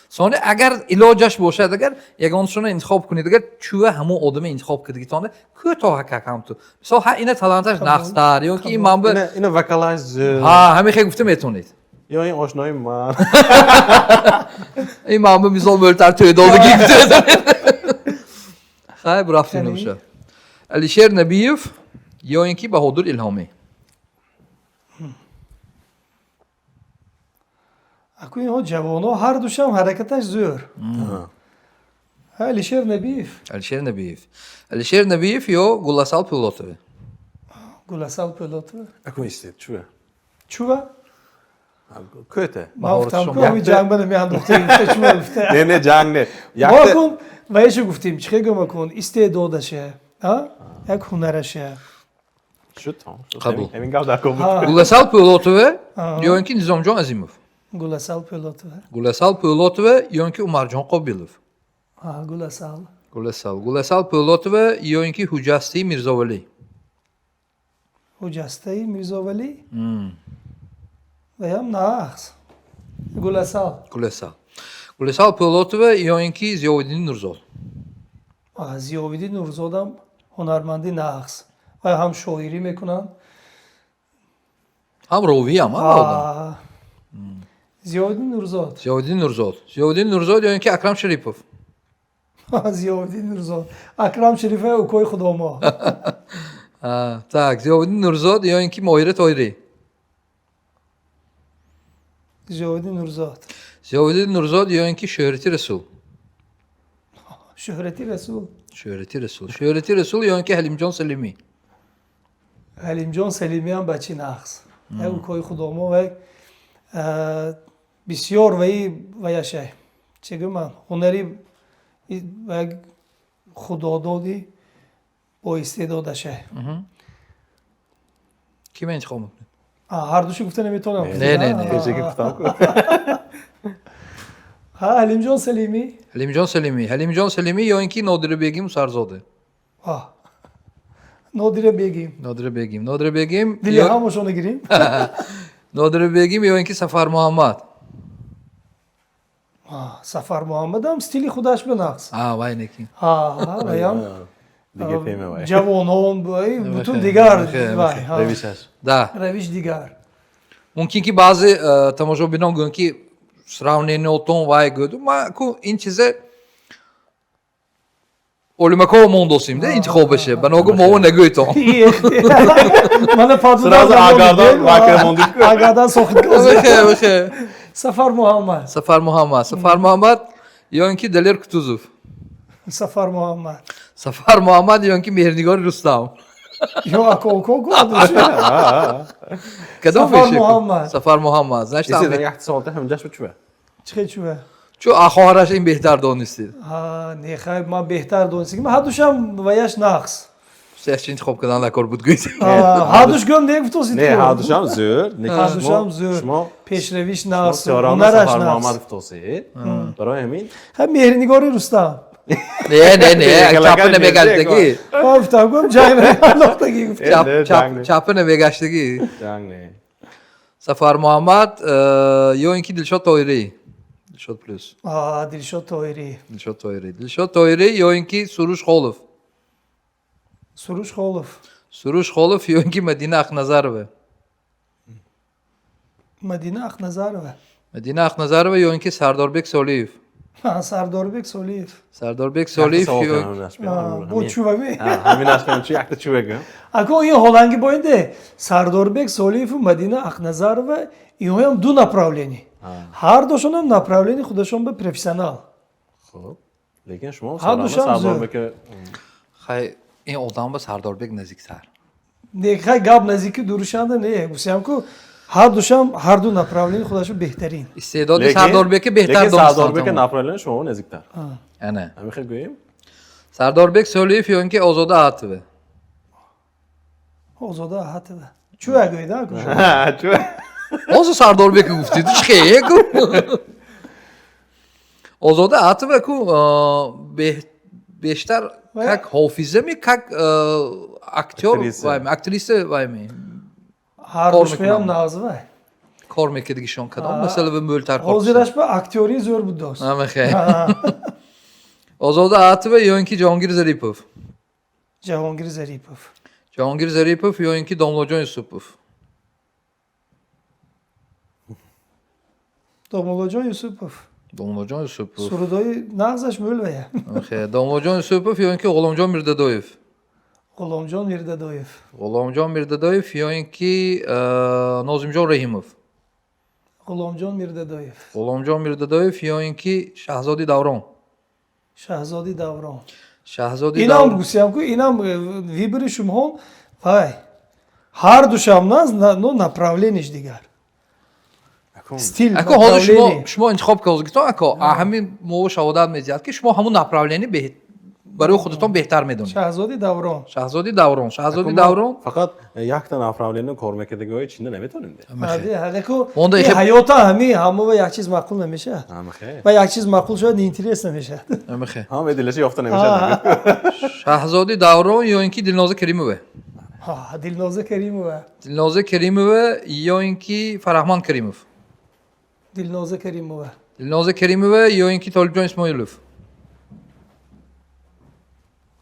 Сони агар илоҷаш бошад, агар ягонашонро интихоб кунед, агар чӯва ҳамон одаме интихоб кардагитонда кӯтоҳ ҳакакам ту. Мисол, ҳа ина таланташ нағзтар ё ки ин манба ина вокалаш зӯр. Ҳа, ҳамин хел гуфта метавонед. Ё ин ошнои ман. Ин манба мисол мӯлтар тӯйдодагӣ гуфта. Хай, бурафтем набошад. Алишер Набиев ё ин ки Баҳодур Илҳомӣ. Аку инҳо ҷавоно, ҳар душам ҳаракаташ зӯр. Алишер Набиев. Алишер Набиев. Алишер Набиев ё Гуласал Пӯлотова. Гуласал Пӯлотова. Аку истед, чӯва? Чӯва? Кӯта. Ман гуфтам ку ҳами ҷанг ба намеандохтем, чӯва гуфта. Не, не, ҷанг не. Мо кун ваешу гуфтем, чӣ хел гӯма кун, истеъдодаша, як ҳунараша. Шуд, Қабул. Ҳамин гап дар кор буд. Гуласал Пӯлотова ё ин ки Низомҷон Азимов. Гуласал Пӯлотова. Гуласал Пӯлотова ё ин ки Умарҷон Қобилов. Гуласал. Гуласал. Гуласал Пӯлотова ё ин ки Ҳуҷастаи Мирзовалӣ. Ҳуҷастаи Мирзовалӣ? Ваям нағз. Гуласал. Гуласал. Гуласал Пӯлотова ё ин ки Зиёвиддини Нурзод. Зиёвиддин Нурзодам ҳунарманди нағз. Вай ҳам шоирӣ мекунанд. Ҳам ровиям, ҳа? Зиёвиддин Нурзод. Зиёвиддин Нурзод. Зиёвиддин Нурзод ё ин ки Акрам Шарипов. Зиёвиддин Нурзод. Акрам Шарипов укои худомо. Так, Зиёвиддин Нурзод ё ин ки Моҳира Тоирӣ. Зиёвиддин Нурзод. Зиёвиддин Нурзод ё ин ки Шӯҳрати Расул. Шӯҳрати Расул. Шӯҳрати Расул. Шӯҳрати Расул ё ин ки Ҳалимҷон Салимӣ. Ҳалимҷон Салимӣ ҳам бачи нағз. Як укои худомо ва бисёр ваи ваяшай. Чӣ гӯман? Ҳунари як худододи боистеъдодашай. Кима интихоб мекунед? Ҳар душу гуфта наметавонам. Не, не, не. Пешаки гуфтам ку. Ҳа, Ҳалимҷон Салимӣ. Ҳалимҷон Салимӣ. Ҳалимҷон Салимӣ ё ин ки Нодира Бегим Мусарзода. Нодира Бегим. Нодира Бегим. Нодира Бегим. Дили ҳамашонро гирим. Нодира Бегим ё ин ки Сафар Муҳаммад. Сафар Муҳаммадам стили худаш ба нағз. Вай неки. Ваям Дига тема вай. Ҷавонон бутун дигар вай. Равишаш. Да. Равиш дигар. Мумкин ки баъзе тамошобинон гӯянд ки сравнение отон вай гӯяду. Ма ку ин чизе Олимако мондосим да интихобаше. Ба ногу мово нагӯйтон. Мана. Сразу агардан вакил мондик. Агардан сохт. Бихе, бихе. Сафар Муҳаммад. Сафар Муҳаммад. Сафар Муҳаммад ё ин ки Далер Кутузов. Сафар Муҳаммад. Сафар Муҳаммад ё ин ки Меҳрнигори Рустам. Ё ако ко. Кадом Сафар меши? Муҳаммад. Сафар Муҳаммад. Значит, Исидан якта саволта ҳамҷаш бу чува. Чӣ чува? Чу хоҳараш ин беҳтар донистед. Не, хай, ман беҳтар донистем. Ҳардушам ваяш нақс. Сеяш интихоб кардан дакор буд, гӯед. Ҳардуш гӯм не гуфтосид. Не, ҳардушам зӯр. Ҳардушам зӯр. Шумо пешравиш нақс, Сиёрона ҳунараш Сафар Муҳаммад нақс. гуфтосед. Барои ҳамин Хай, Меҳрнигори Рустам. Не, не, не, Калакал чапа намегаштагӣ. Ман гуфтам, гӯм ҷай андохтагӣ гуфтам. Чап, Не, чап, ҷанг не. чапа намегаштагӣ. Ҷанг не. Сафар Муҳаммад ё ин ки Дилшод Тоирӣ. Дилшод плюс. Дилшод Тоирӣ. Дилшод Тоирӣ. Дилшод Тоирӣ ё ин ки Суруш Холов. Суруш Холов. Суруш Холов ё ин ки Мадина Ахназарова. Мадина Ахназарова. Мадина Ахназарова ё ин ки Сардорбек Солиев. Сардорбек Солиев. Сардорбек Солиев ё Бо чувами. Ҳаминаш кам чу якта чува гӯм. Ако, ин ҳоланги боинде Сардорбек Солиеву Мадина Ахназарова, инҳоям ду направление. Ҳар дошонам направление худашон ба профессионал. Хуб. Лекин шумо Ҳардушам зӯр. Сардорбек. Хай, ин одам ба Сардорбек наздиктар. Не, хай, гап наздики дурушанда не. Гусям ку, ҳар душам ҳар ду направление худашон беҳтарин. Истеъдоди Сардорбеки беҳтар Лекин Сардорбек донистан. направление шумо наздиктар. Ана. Ҳамин хел гӯем? Сардорбек Солиев ё ин ки Озода Аҳатова. Озода Аҳатова. Чува гӯида? Чува. Ҳозир Сардорбеки гуфтед, чӣ хе ку? Озода Аҳатова ку бештар как ҳофиза ми, как актёр. Актриса. Вай, актриса вай ми. Ҳар Кор душмеам мекунам. нағз вай. Кор мекардагишон кадом масъала ба мӯлтар кор. Ҳозираш ба актёрӣ зӯр буд, дост. Амахе. Озода Аҳатова ё ин ки Ҷаҳонгир Зарипов. Ҷаҳонгир Зарипов. Ҷаҳонгир Зарипов ё ин ки Домлоҷон Юсупов. Домуллоҷон Юсупов. Домлоҷон Юсупов. Сурудои нағзаш мӯл вая. Амахе. Домлоҷон Юсупов ё ин ки Ғуломҷон Мирдадоев. Ғуломҷон Мирдадоев. Ғуломҷон Мирдадоев ё ин ки Нозимҷон Раҳимов. Ғуломҷон Мирдадоев. Ғуломҷон Мирдадоев ё ин ки Шаҳзоди Даврон. Шаҳзоди Даврон. Шаҳзоди Инам Даврон. гусиям ку, инам выбори шумоҳон вай, ҳар душам наз, но направлениеш дигар, стиль. Ако, ҳозир шумо направление. Шумо интихоб кардагитон, ако, ҳамин мо шаҳодат медиҳад, ки шумо ҳамун направление барои худатон беҳтар медонед. Шаҳзоди Даврон. Шаҳзоди Даврон, Шаҳзоди Даврон. Фақат якта направление кор мекардагиҳои чинда наметонем. Ҳалеку Монда ҳаёта ҳами ҳамова як чиз маъқул намешавад. Амахе. Ва як чиз маъқул шавад, неинтерес намешавад. Амахе. Ҳам дилаша ёфта намешавад. Шаҳзоди Даврон ё ин ки Дилноза Каримова. Дилноза Каримова. Дилноза Каримова ё ин ки Фараҳманд Каримов. Дилноза Каримова. Дилноза Каримова ё ин ки Толибҷон Исмоилов.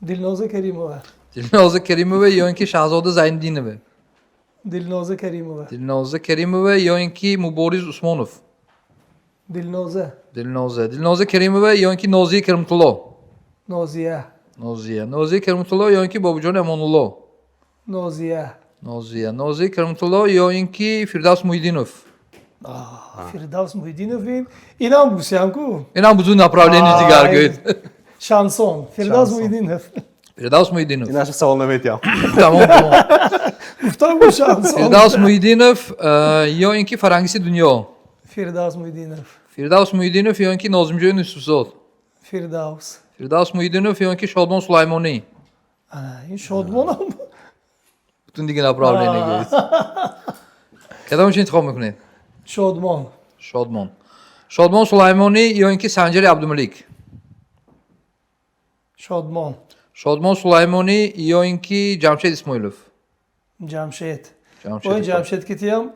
Дилноза Каримова. Дилноза Каримова ё ин ки Шаҳзода Зайниддинова. Дилноза Каримова. Дилноза Каримова ё ин ки Мубориз Усмонов. Дилноза. Дилноза, Дилноза Каримова ё ин ки Нозия Каримтулло. Нозия. Нозия, Нозия Каримтулло ё ин ки Бобоҷони Амонулло. Нозия. Нозия, Нозия Каримтулло ё ин ки Фирдавс Муҳиддинов. Фирдавс Муҳиддинов, инам гусиям ку. Инам бузург направление дигар гӯед. Шансон, Фирдавс Шансон. Муҳиддинов. Фирдавс Муҳиддинов. Инаша савол наметиҳам. Тамом, тамом. Гуфтам ку, шансон. Фирдавс Муҳиддинов ё ин ки Фарангиси Дунё. Фирдавс Муҳиддинов. Фирдавс Муҳиддинов ё ин ки Нозимҷони Юсуфзод. Фирдавс. Фирдавс Муҳиддинов ё ин ки Шодмон Сулаймонӣ. Ин Шодмонам. Бутун дига направление гӯед, кадомаш интихоб мекунед? Шодмон. Шодмон, Шодмон Сулаймонӣ ё ин ки Санҷари Абдумалик. Шодмон. Шодмон Сулаймонӣ ё ин ки Ҷамшед Исмоилов. Ҷамшед. Ҷамшед. Ой, Ҷамшед китиям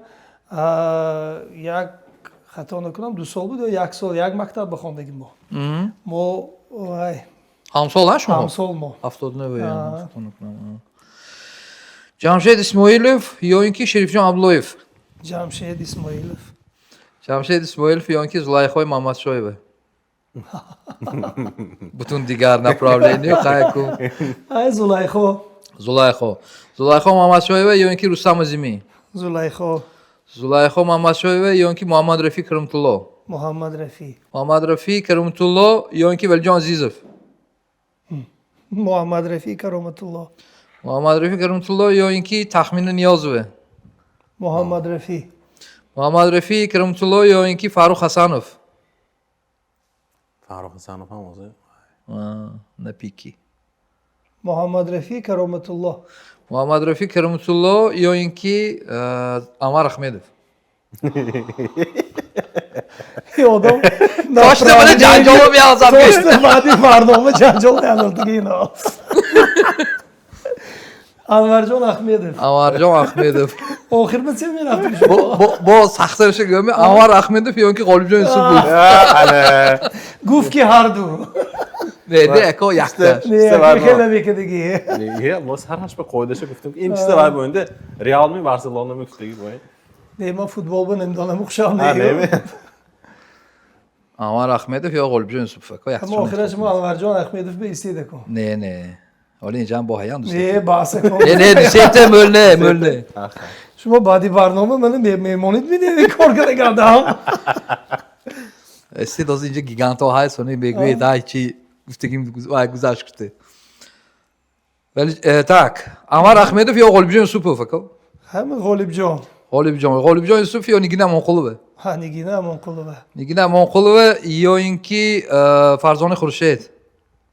як, хато накунам, 2 сол буд ё як сол, як мактаб бихондагим мо, ай. Ҳамсол а шумо? Ҳамсол мо. 79, хато накунам. Ҷамшед Исмоилов ё ин ки Шерифҷон Абдуллоев. Ҷамшед Исмоилов. Ҷамшед Исмоилов ё ин ки Зулайхои Мамадшоева. Бутун дигар направление хайку. Ай, Зулайхо. Зулайхо. Зулайхо Мамадшоева ё ин ки Рустам Азимӣ? Зулайхо. Зулайхо Мамадшоева ё ин ки Муҳаммад Рафӣ Кароматулло? Муҳаммад Рафӣ. Муҳаммад Рафӣ Кароматулло ё ин ки Валиҷон Азизов? Муҳаммад Рафӣ Кароматулло. Муҳаммад Рафӣ Кароматулло ё ин ки Тахмина Ниёзова? Муҳаммад Рафӣ. Муҳаммад Рафӣ Кароматулло ё ин ки Фаррух Ҳасанов? Фаррух Ҳасанов ҳам ҳозир. На пике. Муҳаммад Рафӣ Кароматулло. Муҳаммад Рафӣ Кароматулло ё ин ки Анвар Ахмедов? Одам Точно мана ҷанҷоло меазад. Точно баъди барнома ҷанҷол меандохт дига ино. Анварҷон Ахмедов. Анварҷон Ахмедов. Охир ба се мерафтем. Бо сахтараша гӯям, Анвар Ахмедов ё ин ки Ғолибҷон Юсупов? Гуфт, ки ҳарду. Не, не, ако якта. Не, хеле мекардагӣ. Не, мо сараш ба қоидаша гуфтем, ин чиза вай боинда Реалми, Барселона мегуфтаги боин. Не, ман футболба намедонам, хушам не. Анвар Ахмедов ё Ғолибҷон Юсупов, ако якта. Ама охираш мо Анварҷон Ахмедов ба истеда кун. Не, не. Ҳоли инҷам бо ҳаян дӯст. Не, баҳса кун. Не, не, дусета мӯл не, мӯл не. Шумо баъди барнома мана мемонед, медиҳед кор карда гардам. Истед, ҳозир инҷа гигантҳо ҳаст, сони мегӯед, ай чи гуфтагим вай гузашт гуфте. Вале так, Анвар Ахмедов ё Ғолибҷон Юсупов, ако? Ҳама Ғолибҷон. Ғолибҷон. Ғолибҷон Юсупов ё Нигина Амонқулова? Ҳа, Нигина Амонқулова. Нигина Амонқулова ё ин ки Фарзони Хуршед?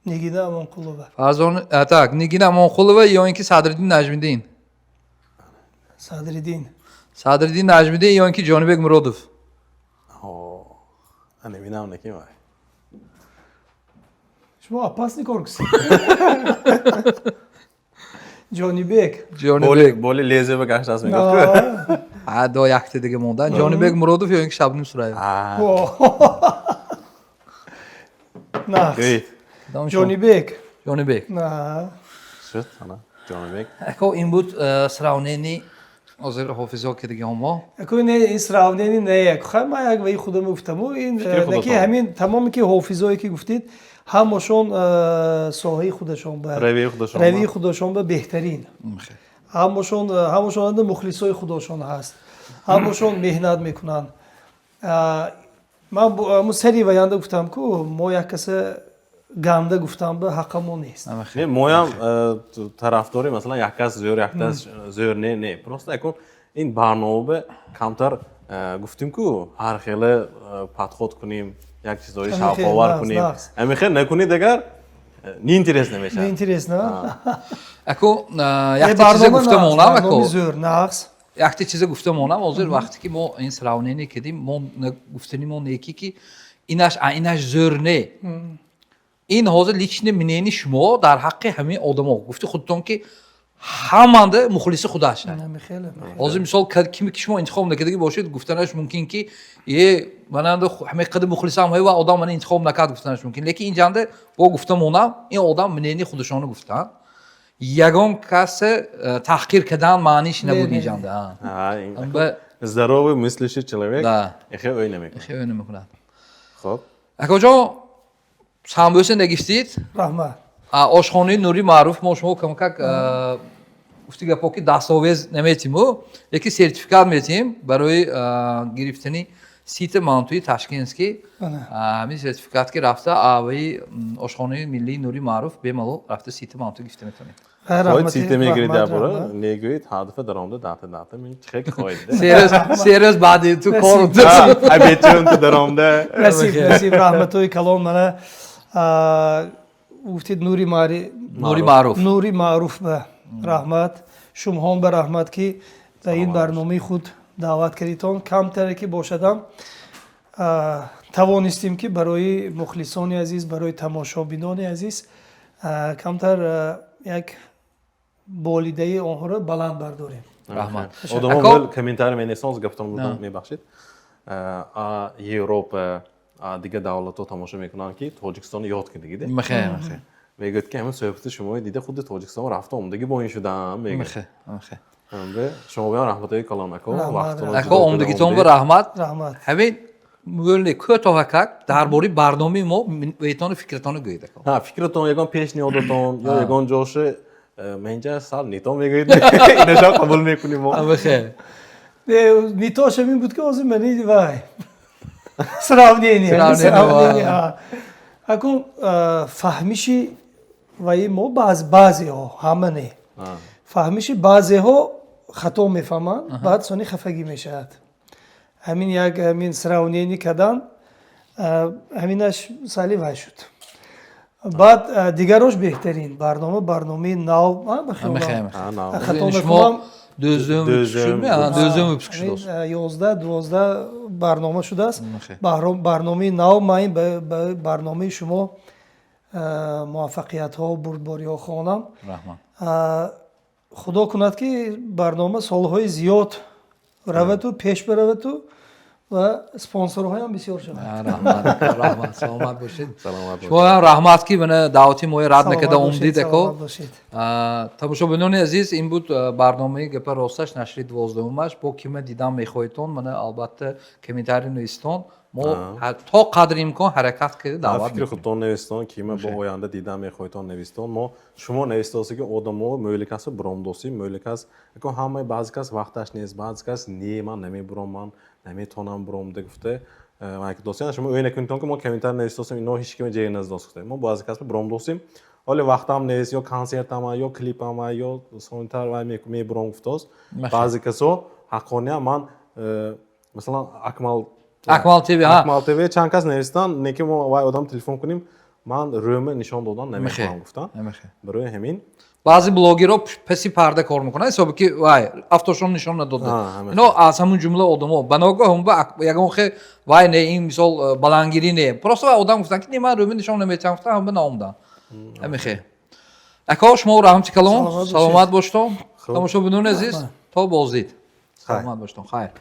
Нигина Амонқулова. Фарзони, так, Нигина Амонқулова ё ин ки Садриддин Наҷмиддин? Садриддин. Садриддин Наҷмиддин ё ин ки Ҷонибек Муродов? Ана бинам неки вай. Шумо опасный кор кусед. Ҷонибек. Ҷонибек. Боли лезвие ба гаштааст мегуфт. А, до якта дига мондан. Ҷонибек Муродов ё ин ки Шабнум Сураева? Нақс. Ҷонибек. Ҷонибек. Шуд, ана Ҷонибек. Ако, ин буд сравнение ҳозир ҳофизҳо ки дига мо. Ако, не, ин сравнение не, як хай ман як ваи худам гуфтаму ин ки ҳамин тамоме ки ҳофизое ки гуфтед, ҳамашон соҳаи худашон ба равии худашон ба беҳтарин, ҳамашон мухлисои худошон ҳаст, ҳамашон меҳнат мекунанд. Ман сари ваянда гуфтам, ку мо як каса ганда гуфтам ба ҳаққамо нест. Не, моям тарафдори масалан як кас зӯр, як кас зӯр не, не, просто якун ин барнома камтар гуфтим, ку ҳар хеле подход кунем, як чизҳои шавқовар кунем. Ҳамин хел накунӣ, дагар неинтересно мешавад. Неинтересно. Ако, якта чиза гуфта монам, ако. Зӯр, нақс. Якта чиза гуфта монам. Ҳозир вақте ки мо ин сравнение кардем, мо гуфтани мо неки ки инаш инаш зӯр не. Ин ҳозир личный мнение шумо дар ҳаққи ҳамин одамо. Гуфти худтон, ки ҳаманда мухлиси худаш. Ҳозир мисол, кими ки шумо интихоб накардагӣ бошед, гуфтанаш мумкин, ки е мананда ҳамин қадар мухлисам ва одам мана интихоб накард, гуфтанаш мумкин. Лекин ин ҷанда бо гуфта монам, ин одам мнение худашонро гуфтанд, ягон касе таҳқир кардан маъниш набуд ин ҷанда. Здоровый мыслящий человек эхе ӯй намекунад. Эхе ӯй намекунад. Хоб. Акоҷон, самбӯса нагифтид. Раҳмат. Ошхонаи Нури Маъруф мо шумо камакак гуфти гапо, ки дастовез наметиму, лекин сертификат метиҳем барои гирифтани сита мантуи ташкентский. Ҳамин сертификат ки рафта аваи ошхонаи миллии Нури Маъруф бемалол рафта сита манту гирифта метавонед. Хоҳед, сита мегиред, ябора негӯед, ҳадафа даромда дата дата мин чихе хоҳед. Серьёз, баъди ту кор. Абечун ту даромда. Насиб, насиб, раҳматҳои калон. Мана гуфтед Нури Мари. Нури Маъруф. Нури Маъруф ба раҳмат, шумҳон ба раҳмат, ки дар ин барномаи худ даъват кардитон. Камтаре ки бошадам, тавонистем, ки барои мухлисони азиз, барои тамошобинони азиз камтар як болидаи онҳоро баланд бардорем. Раҳмат. Одамо комментарий менависанд, гаптон бурдам, мебахшед, Европа, дигар давлатҳо тамошо мекунанд, ки Тоҷикистонро ёд кардагиде. Мегӯяд, ки ҳамин суҳбати шумои дида, худи Тоҷикистон рафта омдагӣ бо ин шудам, мегӯяд. Шумо биён, раҳматҳои калон, ако. Ако, омдагитон ба раҳмат. Раҳмат. Ҳамин. Мӯле кӯтоҳакак дар бораи барномаи мо ветону фикратонро гӯед, ако. Ҳа, фикратон, ягон пешниҳодатон ё ягон ҷоше менҷа сал нито мегӯед, инаша қабул мекунем мо. Абахе. Не, нитош ҳамин буд, ки ҳозир мани вай сравнение. Сравнение, сравнение. ва. Акун фаҳмиши ваи мо баъзеҳо, ҳама не, фаҳмиши баъзеҳо хато мефаҳманд, баъд сони хафагӣ мешавад. Ҳамин як ҳамин сравнение кардан, ҳаминаш сали вай шуд. Баъд дигарош беҳтарин барнома, барномаи нав, ба хиёлам. Амихе, амихе. Ҳа, нав. Хато Шумо накунам, дӯздум Дӯздум. шудми? Дӯздум выпуск ҳамин, шудост. 11-12 барнома шудааст. Амихе. Барномаи нав. Ман ин ба барномаи шумо муваффақиятҳо, бурдбориҳо хонам. Раҳмат. Худо кунад, ки барнома солҳои зиёд раваду пеш бараваду ва спонсорҳоям бисёр шавад. Раҳмат, раҳмат, саломат бошед. Саломат бошед. Шумо ҳам раҳмат, ки мана даъвати моро рад Саломат накарда бошед, омдид, ако. Саломат бошед. Тамошобинони азиз, ин буд барномаи «Гапа росташ», нашри 12-умаш. Бо кима дидан мехоҳедтон, мана, албатта, комментарий навистон. Мо то қадри имкон ҳаракат карда даъват Фикри мекунем. худтон навистон, кима бо оянда дидан мехоҳедтон, навистон. Мо шумо навистосе, ки одамо мӯлик аст, буромдосӣ мӯлик аст. Ако ҳамаи баъзе кас вақташ нест, баъзе кас не, ман намебуром, ман наметавонам буромда гуфта досем. Шумо ӯй накунедтон, ки мо комментарий навистосем, ино ҳеч кима ҷеғ наздос гуфта. Мо баъзе кас буромдосем, ҳоле вақтам нест, ё консертама, ё клипама, ё сонитар вай мебуром гуфтост. Баъзе касо ҳаққониям ман масалан, Акмал. Акмал ТВ, ҳа. Акмал ТВ чанд кас навистан, не ки мо вай одам телефон кунем, ман рӯма нишон додан намехоҳам гуфтан. Барои ҳамин. Баъзе блогерҳо паси парда кор мекунанд, ҳисоби ки вай автошон нишон надода. Ино аз ҳамун ҷумла одамо баногоҳ ҳам ягон хе вай не, ин мисол баландгирӣ не, просто вай одам гуфтан, ки не, ман рӯма нишон наметиҳам гуфтан, ҳама наомдан. Ҳамихе, ако, шумо раҳмати калон. Саломат бошед. Саломат боштон. Тамошобинони азиз, то боздид, саломат боштон, хайр.